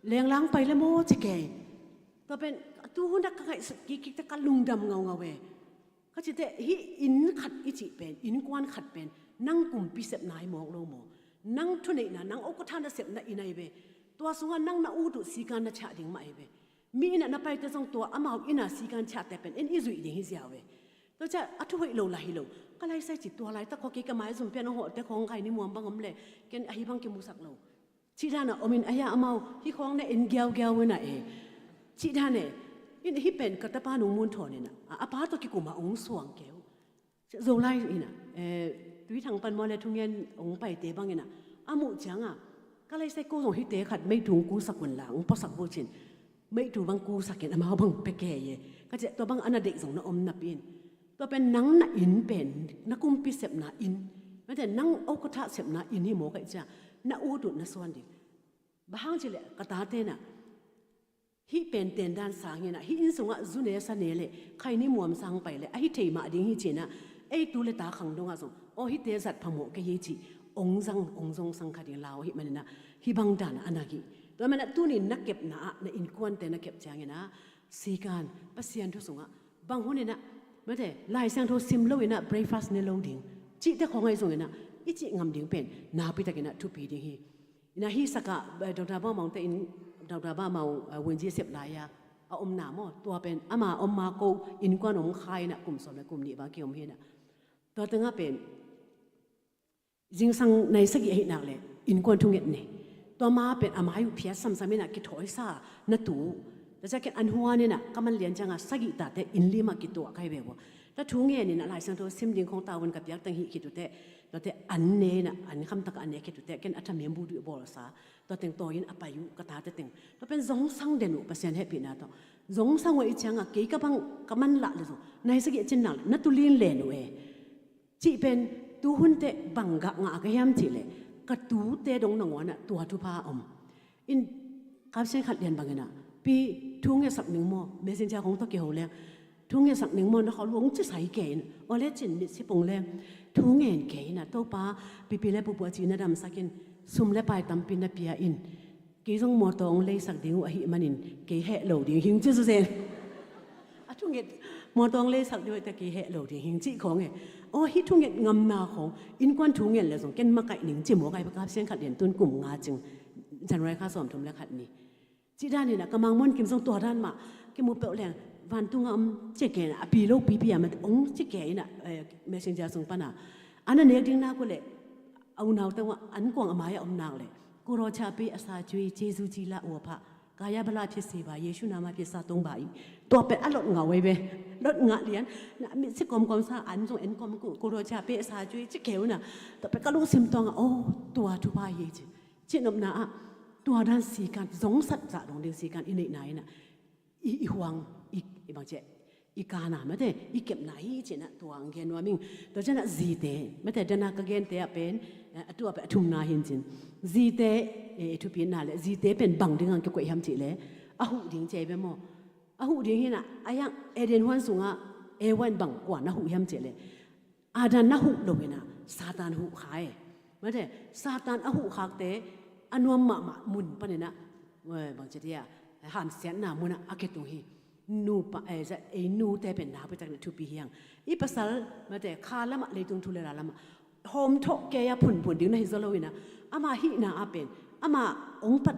Lenglang pai le maw ci kei. Tua pen, a tu hun dak ka ngaihsut kikik te ka lungdam ngaungau e. Ka cite, hi inn khat i cih pen, innkuan khat pen, nang kumpi sepna hi mawk lo maw. Nang thuneihna, nang okatha na sepna inn ai ve. Tua sungah nang na ut uh sikan na chiah ding mah ai ve. Mi innah na paite zong tua amau innah sikan chiahte pen, en i zuih ding hi ziau ve. Tua ciah, a thu hoih lo lah hi lo. Ka laisai ci tua laitak khaw kei ka maizum pian a hawhte khawng khaini muam bang om le, ken ahi bang kimusak lo. Cih danah omin a hia amau, hi khawng na en giaugiau inah e. Cih dan e, in hi pen ka tapa Nung Mun Thawn inah, a, a pa tawh kikumah ong suang keu. Zolai inah, eh, Tuithang pan maw le thungen ong paite bang inah, a muh cianga, ka laisai ko zong hite khat meitung kusak un la, ong pasak bo cin. Meitu bang kusak in amau bang pia kei e. Ka ciah tua bang a na deih zong na om napi in. Tua pen nang na inn pen, na kumpi sepna inn. Mate nang okatha sepna inn hi maw ka i ciah. Na ut uh na suan ding. Bang hang ci le ka tate na. Hi pen tendan sang hinah, hi inn sungah zu ne sa ne le, khaini muam sang pai le, ahi thei mah ding hi cinah, ei tu le ta khang dongah zong, aw hite zat phamawh kei hi cih, ong zang, ong zong sang kha ding lau hi maninah, hi bang danah a nak hi. Tua manah tunin na kepna ah, na innkuante na kep cianginah, sikan, Pasian thu sungah, bang huninah, mate, Lai Siangtho sim loinah, breakfast ne lo ding, cihte khawng ahi zonginah, i cih ngam ding pen, napitakinah thupi ding hi. Inah hi sakah, eh, Doctor Bawmang te in, Doctor Bawmang, eh, Wenji sep lai-a, a omna maw, tua pen, ama om ma ko, innkuan om kha inah, kum sawm le kum nih bang kiom hinah. Tua tengah pen, zingsang nai sagih ahih nak le, innkuan thunget ne. Tua ma pen, a mai uh phiat samsam inah, kithawisa, na tu. Tua ciah ken an huan inah, ka man lian ciangah, sagih tate, inn limah kituah kai ve ua. Tua thu ngen inah Lai Siangtho sim ding khong tavuan ka piak teng hih khit uh teh, tua teh an ne inah, an khamtak ah an ne khit uh teh, ken a thamim bu duh bawlsa, tua teng tawi in a pai uh ka tate teng. Tua pen zongsang den uh Pasian hehpihna tawh. Zongsang uh i ciangah kei ka bang ka man lah le zong. Nai sagih a cin nak le, na tu lin len uh e. Cih pen tu hun teh bang gah ngah ka hiam cih le, ka tute dong nangawnah tua thupha om. In kapsian khat lian bangin ah, pi, thu ngetsak ning maw, messenger kong tawh kiho leng. Thu ngetsak ning maw, na khawh luang ci sai kei in. Aw le cin mit si pong leng. Thu ngen kei in ah, Topa, pipi le pupu a ci na damsak in. Sum le pai tampi na pia in. Kei zong mawtaw ong leisak ding uh ahih manin, kei heh lo ding hing ci susen. A thunget, mawtaw ong leisak ding uh ahih teh kei heh lo ding hing cih khawng e. Aw, hih thunget ngamna khawng, innkuan thu ngen le zong, ken makaih ning ci maw kai, kapsian khat lian tun kum nga cing, January kha sawmthum le khat ni. Cih dan inah, ka mangmuan kim zong tua dan mah, kimu peuh leng, vantungah om ci kei inah, a pi lo pipi a mat ong ci kei inah, eh, messenger sung pana. Ana nek ding nak uh leh, a unau tengah, an kuang a mai-ah om nak leh. Kuraw cha pe a sa cui, Jesu ci la ua pha. Kaya bala phi se ba, Yesu nama phi sa tong ba i. Tua pe a lot ngau ai ve. Lot ngah lian, na mit si kom kom sa, an zong en kom ku, kuraw cha pe a sa cui, ci kei uh na. Tua pe ka lungsim tuangah, oh, tua thupha hi ci. Cih nopna ah, tua dan sikan, zongsat zah dong ding sikan i neihna inah, i, i huang, i, i bangciah, i kana mate, i kepna hi cinah tua ang gen nuam ing. Tua cianah zite, mate dana ka gente ah pen, eh, a tuah pen a thumna hin cin. Zite, eh, i thupina le, zite pen bang ding ang kikoih hiam cih le, a huh ding ci ai ve maw. A huh ding hinah, a yang Eden huan sungah, Eva in bang kuan a huh hiam cih le. Adam na huh lo inah, Satan huhkha e. Mate, Satan a huhkhakte a nuam mahmah mun paninah, eh, bangci dia, hamsiatna munah a kitung hi. Nupa, eh, za-, ei nute pen nau pitak na thupi hiang. I pasal, mate, kha lamah leitung thu le la lamah hawmthawh kei a phunphun ding na hi zaw loinah, ama hihna a pen, ama ong pat,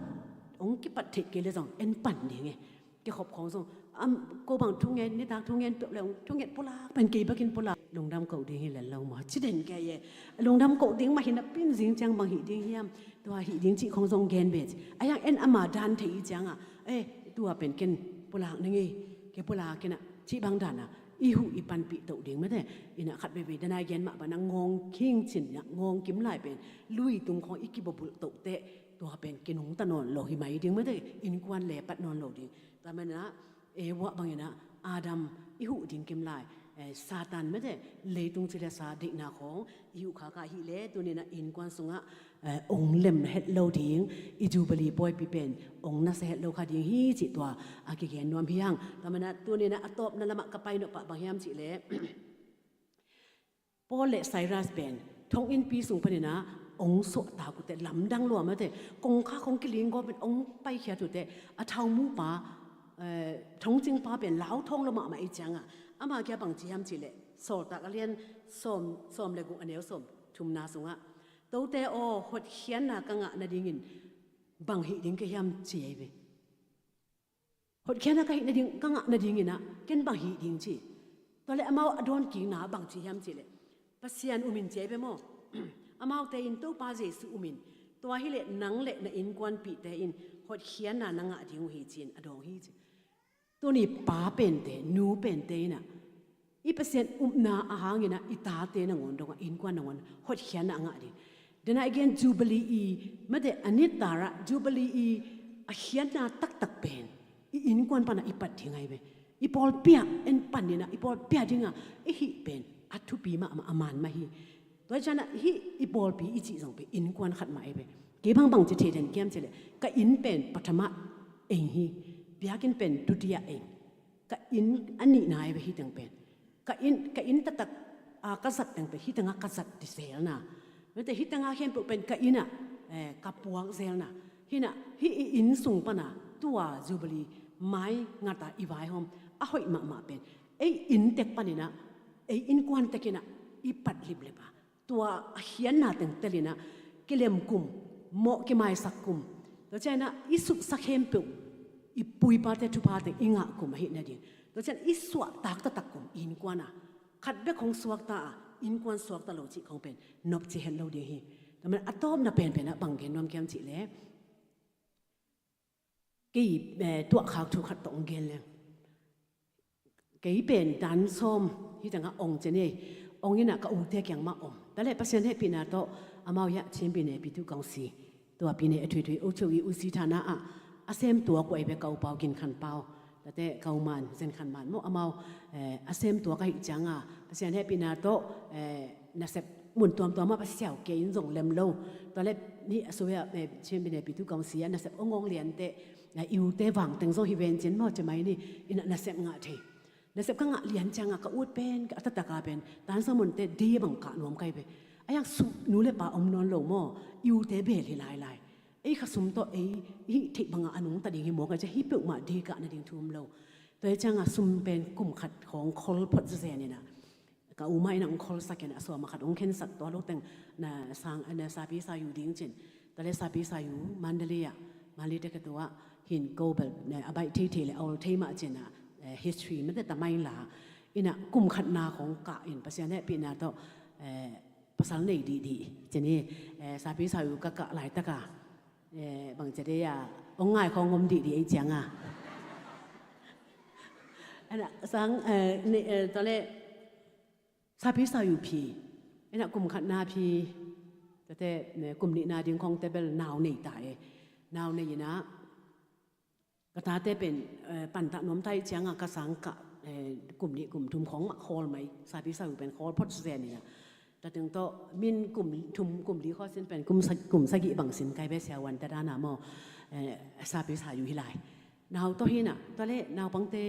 ong kipat theih kei le zong en pan ding e. Kikhop khawng zong, am, ko bang thungen, nitak thungen, peuh le ong thunget pulak pen kei bakin pulak. Lungdam koh ding hi len lo maw? Ci den kei e. Lungdam koh ding mah hi na pin zing ciang bang hih ding hiam? Tua hih ding cih khawng zong gen be ci. A hiang en ama dan thei i ciangah, eh, tua pen ken pulak ning ei, kei pulak inah cih bang danah i huh i panpih toh ding mate. Inah khat veivei danai gen mah banah ngawng khing cin inah ngawng kim lai pen lui tung khawng i kibobulh toh teh tua pen kinungta nawn lo hi mai ding mate. Innkuan le pat nawn lo ding. Tua manah Eva banginah Adam i huh ding kim lai, eh, Satan mate, leitung ci le sa deihna khawng i huhkhak ah hih le tuninah innkuan sungah, eh, ong lem het lo ding, i Jubilee pawipi pen ong nasia het lo kha ding hi cih tua a kigen nuam hiang. Tua manah tuninah a tawpna lamah ka pai nop pah bang hiam cih le Paul le Silas pen thonginnpi sung paninah ong suahtak uh teh lamdang lua mate, kongkha khawng kilinggawp in ong paikhiat uh teh a thaumupa, eh, thongcingpa pen lauthawng lua mahmah i ciangah ama kia bangci hiam cih leh Sawltak a lian sawm, sawm le guk a neu sawm thumna sungah, "Tote aw, hotkhiatna ka ngah nadingin bang hih ding ka hiam?" ci ei ve. Hotkhiatna ka hih nading, ka ngah nadinginah ken bang hih ding ci. Tua le amau a dawnkikna bangci hiam cih leh, Pasian umin ci ei ve maw? Amaute in Topa Jesu umin, tua hileh nang le na innkuanpihte in hotkhiatna na ngah ding uh hi ci-in a dawng hi ci. Tuni pa pente, nu pente inah i Pasian upna a hanginah i tate nangawn dongah, innkuan nangawn hotkhiatna a ngah ding. Dena i gen Jubilee i, mate, a nittarah Jubilee i a khiatna taktak pen i innkuan panah i pat ding ahi ve. I pawlpi ah en paninah i pawlpi ah dingah i hih pen a thupi mahmah a man mah hi. Tua hi cianah hih i pawlpi i cih zong pen innkuan khat mah ahi ve. Kei bangbang ci thei den kiam cih leh ka inn pen pathama eng hi. Biakinn pen dutia eng. Ka inn a nihna ahi ve hih teng pen. Ka inn, ka inn taktak, a, ka zat teng pen hih tengah ka zat diselna. Mate, hih tengah khempeuh pen ka innah, eh, ka puak zelna. Hinah hih i inn sung pana tua Jubilee mai ngata i vaihawm a hoih mahmah pen ei inn tek paninah, ei innkuan tekinah i pat liplip a, tua a khiatna teng telinah kilem kum, mawh kimaisak kum. Tua cianah i supsa khempeuh i puipate thuphate i ngah kum ahih nading. Tua cianah i suahtak taktak kum innkuan a, khat bek hong suakta a, innkuan suakta lo cih khawng pen nopci hen lo ding hi. Tua man a tawpna penpenah bang gen nuam kiam cih leh, kei, eh, tuahkhak thu khat tawh ong gen leng. Kei pen dan sawm hih tengah ong cen ei, ong inah ka ute kiang mah om. Tua leh Pasian hehpihna tawh amau hiah Chin Bine Pitu Kawngsi, tua Bine a thuithui uk cheu i usi thana ah a sem tuak uh ahi ve ka upau Gin Khan Pau. Tate ka uman Zen Khan Man maw amau, eh, a sem tuak ahih cianga Pasian hehpihna tawh, eh, nasep mun tuamtuam ah va siau kei in zong lem lo. Tua le ni a sua, eh, Chin Bine Pitu Kawngsi a nasep ong ong liante, eh, i ute vang teng zong hi ven cin maw ci mai ni, inah nasep ngah thei. Nasep ka ngah lian cianga ka ut pen, ka a taktak a pen, dan sawm munte dei bang kah nuam kai ve. A hiang sum nu le pa om nawn lo maw, i ute bel hi lailai. Ei kha sum tawh ei hih theih bangah a nungta ding hi mawk a, cia hih peuhmah dei kah nading thu om lo. Tua hi cianga sum pen kum khat khawng khol phot zezen inah, ka u mah inah ong kholsak inah, a sawm a khat ong khensak, tua lo teng na sang, na sapi sayu ding cin. Tua le sapi sayu Mandalay ah, Mandalay te ka tua hin ko bel, eh, a baih thei thei le a ol thei mah cin ah, eh, history mate tamai la. Inah kum khatna khawng kah in Pasian hehpihna tawh, eh, pasal nei dihdih cin hi, eh, sapi sayu ka kah laitaka, eh, bang cia dei a, ong ngai khawng om dihdih ei cianga. Inah sang, eh, ne, eh, tua le sapi sayu phi, inah kum khatna phi, tate, eh, kum nihna ding khawngte bel nau nei ta e. Nau nei inah ka tate pen, eh, pantah nuam ta ih cianga ka sang kah, eh, kum nih kum thum khawng mah khawl mai, sapi sayu pen khawl phot zen inah. Tua teng tawh min kum thum kum li khawl sin pen kum sa-, kum sagih bang sin kai ve siavuan te dana maw, eh, sapi sayu hi lai. Nau tawh hinah, tua le naupangte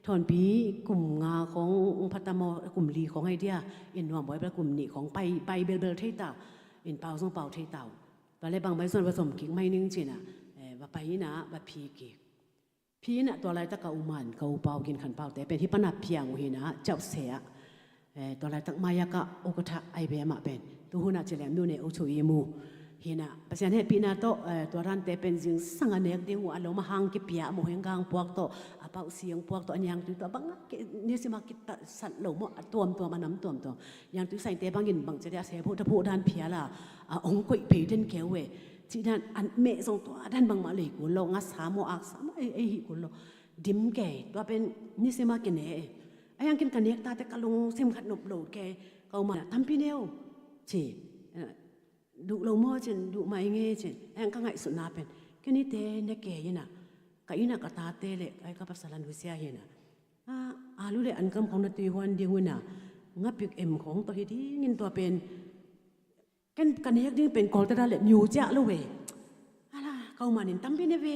Thawnpi kum nga khawng phatam aw, kum li khawng ai dia, in nuam buai bel kum nih khawng pai, pai belbel thei ta, in pau zong pau thei ta uh. Tua le bang mai zong va zom kik mai ning ci-in ah, eh, va pai in ah, va phi kik. Phi in ah tua laitak a U Man, ka U Pau Gin Khan Pau te pen hih pan a piang uh hi in ah, Cauhse ah. Eh, tua laitak mai-ak ah ukatha ai ve amah pen. Tu hun ah ci leng myo ne u cu i mu. Hi in ah, Pasian hehpihna tawh, eh, tua dante pen zingsang a nek ding uh a lom a hang kipia a moh heng gang puak tawh, a pauh siang puak tawh, a niangtui tawh, a bang a ki-, nisim a kitasat lo maw, a tuamtuam, a nam tuamtuam. Niangtui sainte bangin bang ci dia, a sephuh taphuh dan phial a, a ong koih phei den keu e. Cih dan an meh zong tua dan bangmah lei kul lo, ngasa maw, aksa maw, ei, ei hih kul lo. Dim kei, tua pen nisim a kine e. A hiang kin ka nek tate ka lungsim khat nop lo kei, ka U Man ah tampi ne uh ci. Eh, duh lo maw cin, duh mah i nge cin. A hiang ka ngaihsutna pen, ken hihte ne kei in ah, ka inn ah ka tate le, ai ka pasal a nusia hi in ah. Ah, alu le ankam khawng na tui huan ding uh in ah, ngapik em khawng tawh hi dingin tua pen, ken ka nek ding pen Kawlte dan le myo ciah lo e. Ala, ka U Man in tampi ne ve,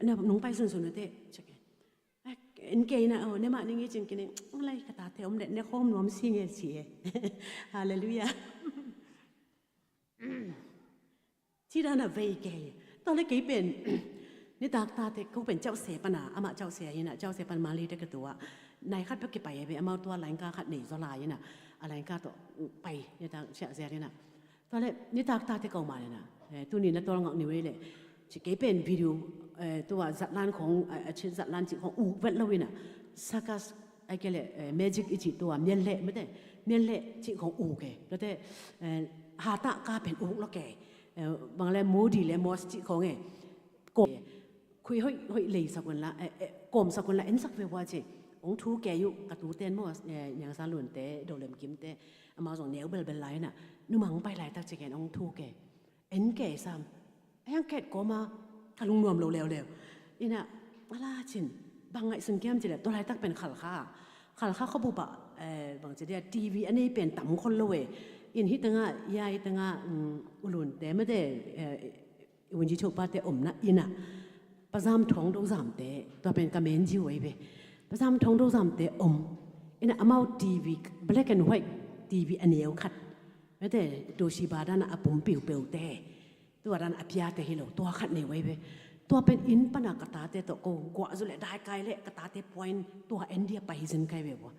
na nong pai sunsun uh teh, ci kei. Eh, en kei in ah, oh, ne mah ning i cin kei ning, lai ka tate om le ne khawm nuam si nge ci e. Halleluiah. Ci dan a vei kei. Tua le kei pen, nitak tate ko pen Cauhse pan a, amah Cauhse hi in ah, Cauhse pan Mali te ka tu ah. Nai khat peuh kipai e ve, amau tua lainka khat nei zaw lai in ah, a lainka tawh pai, nitak siah zel in ah. Tua le, nitak tate ka U Man in ah, eh, tuni na tawlngak ni vei le. Ci kei pen video, eh, tua zatlan khawng, eh, a cin zatlan cih khawng uk vet lo in ah. Circus, ai kei le, eh, magic i cih tua, mianleh mate, mianleh cih khawng uk e. Tua te, eh, hatah ka pen uk lo kei. Eh, bang le Modi le Mos cih khawng e. Ko, khui hoih, hoih lei sak un la, eh, eh, kawm sak un la, en sak ve ua ci. Ong thu kei uh, ka tu ten maw, eh, Niang Sa Lun te, Do Lem Kim te, amau zong neu belbel lai in ah, numang pai laitak ci ken ong thu kei. En kei sam. A hiang ket kawm a, ka lungnuam lo leuleu. In ah, ala cin, bang ngaihsun kiam ci le, tua laitak pen Khalkha. Khalkha khuabup ah, eh, bang ci dia, T V a nei pen tam khol lo e. In hih teng ah, ya hih teng ah, um, U Lun te mate, eh, Wunji Chopa te omna in ah, Pa Zam Thawng Do Zam te, tua pen ka men ji uh ei ve. Pa Zam Thawng Do Zam te om. In ah amau T V, black and white T V a neu khat. Mate, Toshiba dan a pum piupeu te. Tua dan a pia te hi lo, tua khat nei uh ei ve. Tua pen inn pan a ka tate tawh ko guah zu le daikai le ka tate puain tua en dia pai zin kai ve ua.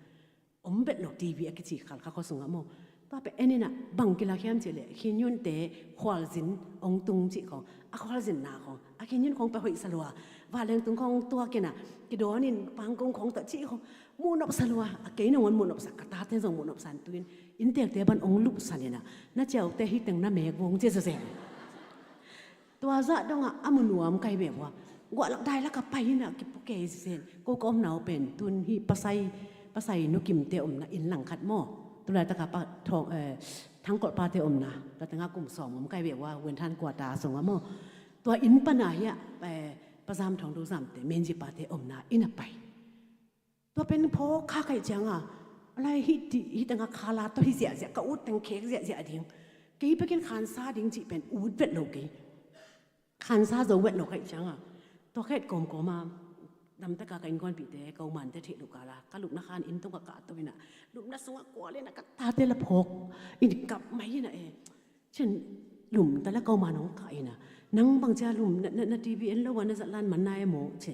Om bet lo T V a kici Khalkha khua sungah maw. Tua pen en in ah bang kilak hiam cih leh, Khin Yun te khualzin ong tung cih khawng, a khualzinna khawng, a Khin Yun khawng pia hoih sa lua. Vanleng tung khawng tuak in ah, kidawnin pangkung khawng tawh cih khawng, muh nop sa lua. A kei nangawn muh nop sa, ka tate zong muh nop sa in tu in, inntekte ban ong lupsan in ah, na ciaute hih teng na mek vung cia zazen. Tua zah dongah a mu nuam kai ve ua. Guahlak dailak a pai in ah kipua kei zen. Ko ka omna uh pen tun hih Pasai, Pasai Nu Kim te omna inn langkhat maw. Tu laitak a pa Thawng, eh, Thangkolh pa te omna. Tua tengah kum sawm om kai ve ua, Win Than Kua ta sungah maw. Tua inn pan a hiah, eh, Pa Zam Thawng Do Zam te, Menji pa te omna inn a pai. Tua pen phawk kha kaih cianga, a lai hih ti, hih tengah khala tawh hi ziahziah, ka ut teng khek ziahziah ding. Kei pekin khansa ding cih pen ut vet lo kei. Khansa zo vet lo kaih cianga. Tua khet kawmkawma, damtaka ka innkuanpihte, ka umante theih lo kala, ka lupna khan inn tungah ka to in ah, lupna sungah kual in ah ka tate la phawk in kap mai in ah e. Cin lum ta le ka uman hong kah in ah, nang bang cia lum, na, na, na T V en lo a na zatlan man na e maw ci.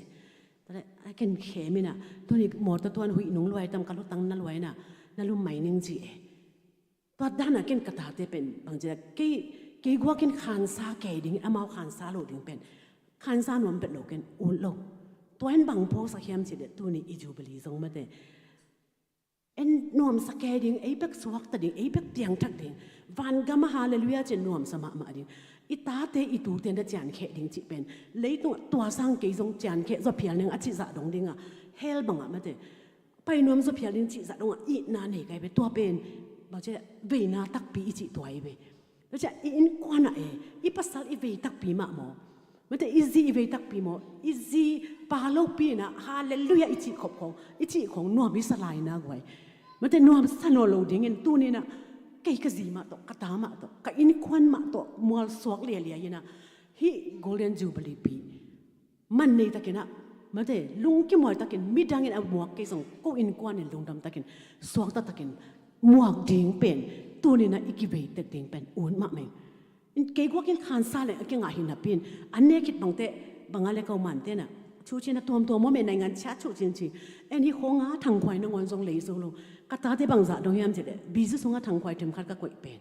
Ta le a ken khem in ah, tuni mawtaw tuan huih nung luai tam ka lutang na luai in ah, na lum mai ning ci e. Tua dan a ken ka tate pen bang cia kei, kei guak in khansa kei ding, amau khansa lo ding pen. Khansa nuam pet lo ken ut lo. Tua in bang phawksak hiam ci le tuni i Jubilee zong mate. En nuamsa kei ding, ei bek suakta ding, ei bek piangthak ding. Vangam a halleluiah cin nuamsa mahmah ding. I tate, i tute na ciankheh ding cih pen. Leitungah tua sang kei zong ciankheh zaw phial ning a cih zah dong dingah. Hell bangah mate. Pai nuam zaw phial ding cih zah dongah itna nei kai ve. Tua pen, bang cia veina takpi i cih tua i ve. Tua cia i innkuan ah e, i pasal i vei takpi mah maw. Mate i zi i vei takpi maw, i zi pa lopi in ah, halleluiah i cih khop khong, i cih khong nuam i sa lai na guai. Mate nuam sa naw lo dingin tuni in ah, kei ka zi mah tawh, ka ta mah tawh, ka innkuan mah tawh, mual suak lialia in ah, hih Golden Jubilee pi. Man nei takin ah, Mate, lungkim huai takin, midangin a muak kei zong, ko innkuan in lungdam takin, suakta takin muak ding pen, tuni-in ah i kivei tek ding pen ut mahmah ing. Kei guak in khansa leng a kingah hi napi-in, an ne khit bangte, bang a le ko mante na, thucin a tuamtuam om e, naingan ciat thucin ci. En, hih khawng a thangkhuai nangawn zong lei zo lo. Ka tate bangzah dong hiam cih leh, bizi sungah thangkhuai themkhat ka koih pen.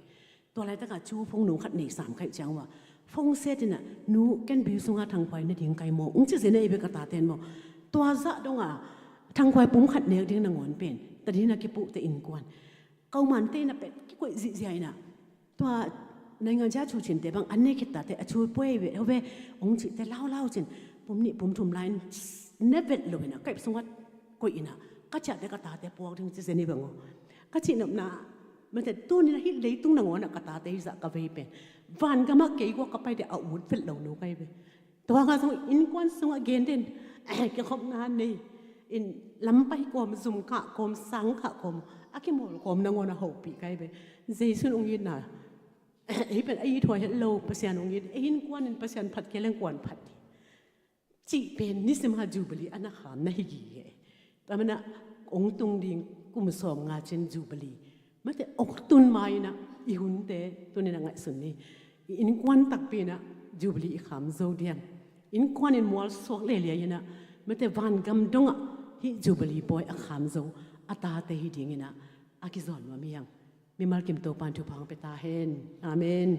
Tua laitakah cu phone nung khat nei sam ka hih ciang ua, phone set in ah, nu, ken bizi sungah thangkhuai ne ding ka hi maw, ong ci zen ahi ve ka taten maw. Tua zah dongah thangkhuai pum khat nek ding nangawn pen, tadin a kipuhte innkuan. Ko mante in ah pet kikoih zihziah in ah, tua naingan ciat thucinte bang an ne khit tate a cu pua hi ve, hove, ong cihte laulau cin, pum nih pum thum lai-in ne vet lo in ah, ka ip sungah koih in ah, ka ciahte ka tate puak ding ci zen hi bang aw. Ka cihnopna, mate, tuni-in ah hih leitung nangawn ah ka tate hih zah ka vei pen, vangamah kei guak ka paite a ut vet lo nu ka hi ve. Tua nga zong innkuan sungah gen den, kikhopna nei in, lampai kawm, zumkah kawm, sangkah kawm, a kimawl kawm nangawn a hopih ka hi ve. Jesu in ong itna, ei pen a it huai het lo, Pasian ong it, ei innkuan in Pasian phat kei leng kua'n phat ding cih pen nisim a Jubilee a na kham na hi gige. Tua manin ah ong tung ding kum sawmnga cin Jubilee, mate, ong tun ma-in ah i hunte tuni-in ah ngaihsun ni. I innkuan takpi-in ah Jubilee i kham zo diam? Innkuan in mual suak lialia in ah, mate, vangam dongah hih Jubilee pawi a kham zo a tate hi dingin ah a kizawn nuam hi hang. Mimal kim Topa'n thupha ong pia ta hen. Amen.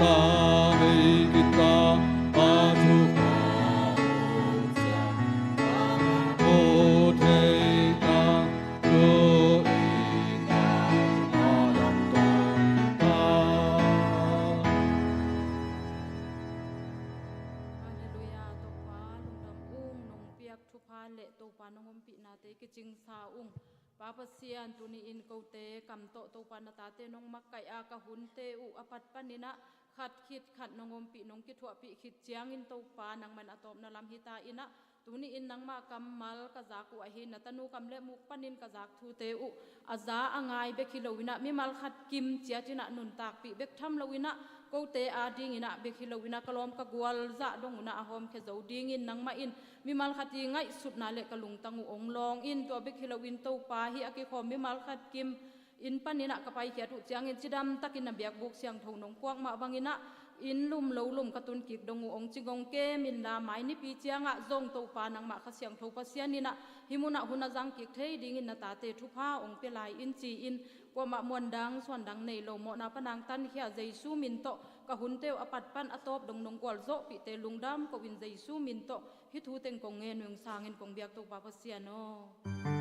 Hei kita a thupha, aw thei ta, Halleluia. Topa lungdam ung, nong piak thupha le Topa nong ompihnate kicingsa ung. Pa Pasian, tuni-in kote kam tawh Topa na tate nong makkaih a, ka hunte uh a pat paninah khat khit khat nong ompih, nong kithuahpih khit ciangin Topa nangman a tawpna lam hita inah, tuni-in nangmah kammal ka zak uh ahi, na tanu kam le muk panin ka zak thute uh a za a ngai bek hi loinah, mimal khat kim ciatinah nuntakpih bek tham loinah, kote adinginah bek hi loinah, ka lawm ka gual zah dongunah a hawmkhia zo dingin nangmah in mimal khat i ngaihsutna le ka lungtang uh ong lawng in, tua bek hi loin Topa, hih a kikhawm mimal khat kim inn paninah ka paikhiat uh ciangin cidamtakin na biakbuk siangtho nong puak mah banginah, inn lum lo lum ka tun kik dong uh ong cing ong kem inla, mai nipi ciangah zong Topa nangmah Kha Siangtho Pasian inah hih munah hun a zang kik thei dingin na tate thupha ong pia lai in ci-in, kuamah muandang suandang nei lo, mawhna panang tankhia Jesu min tawh ka hunte uh a pat pan a tawp dong nong gualzawhpihte lungdam ko-in Jesu min tawh hih thu teng kong ngen uh ing, sangin kong biak Topa Pasian aw.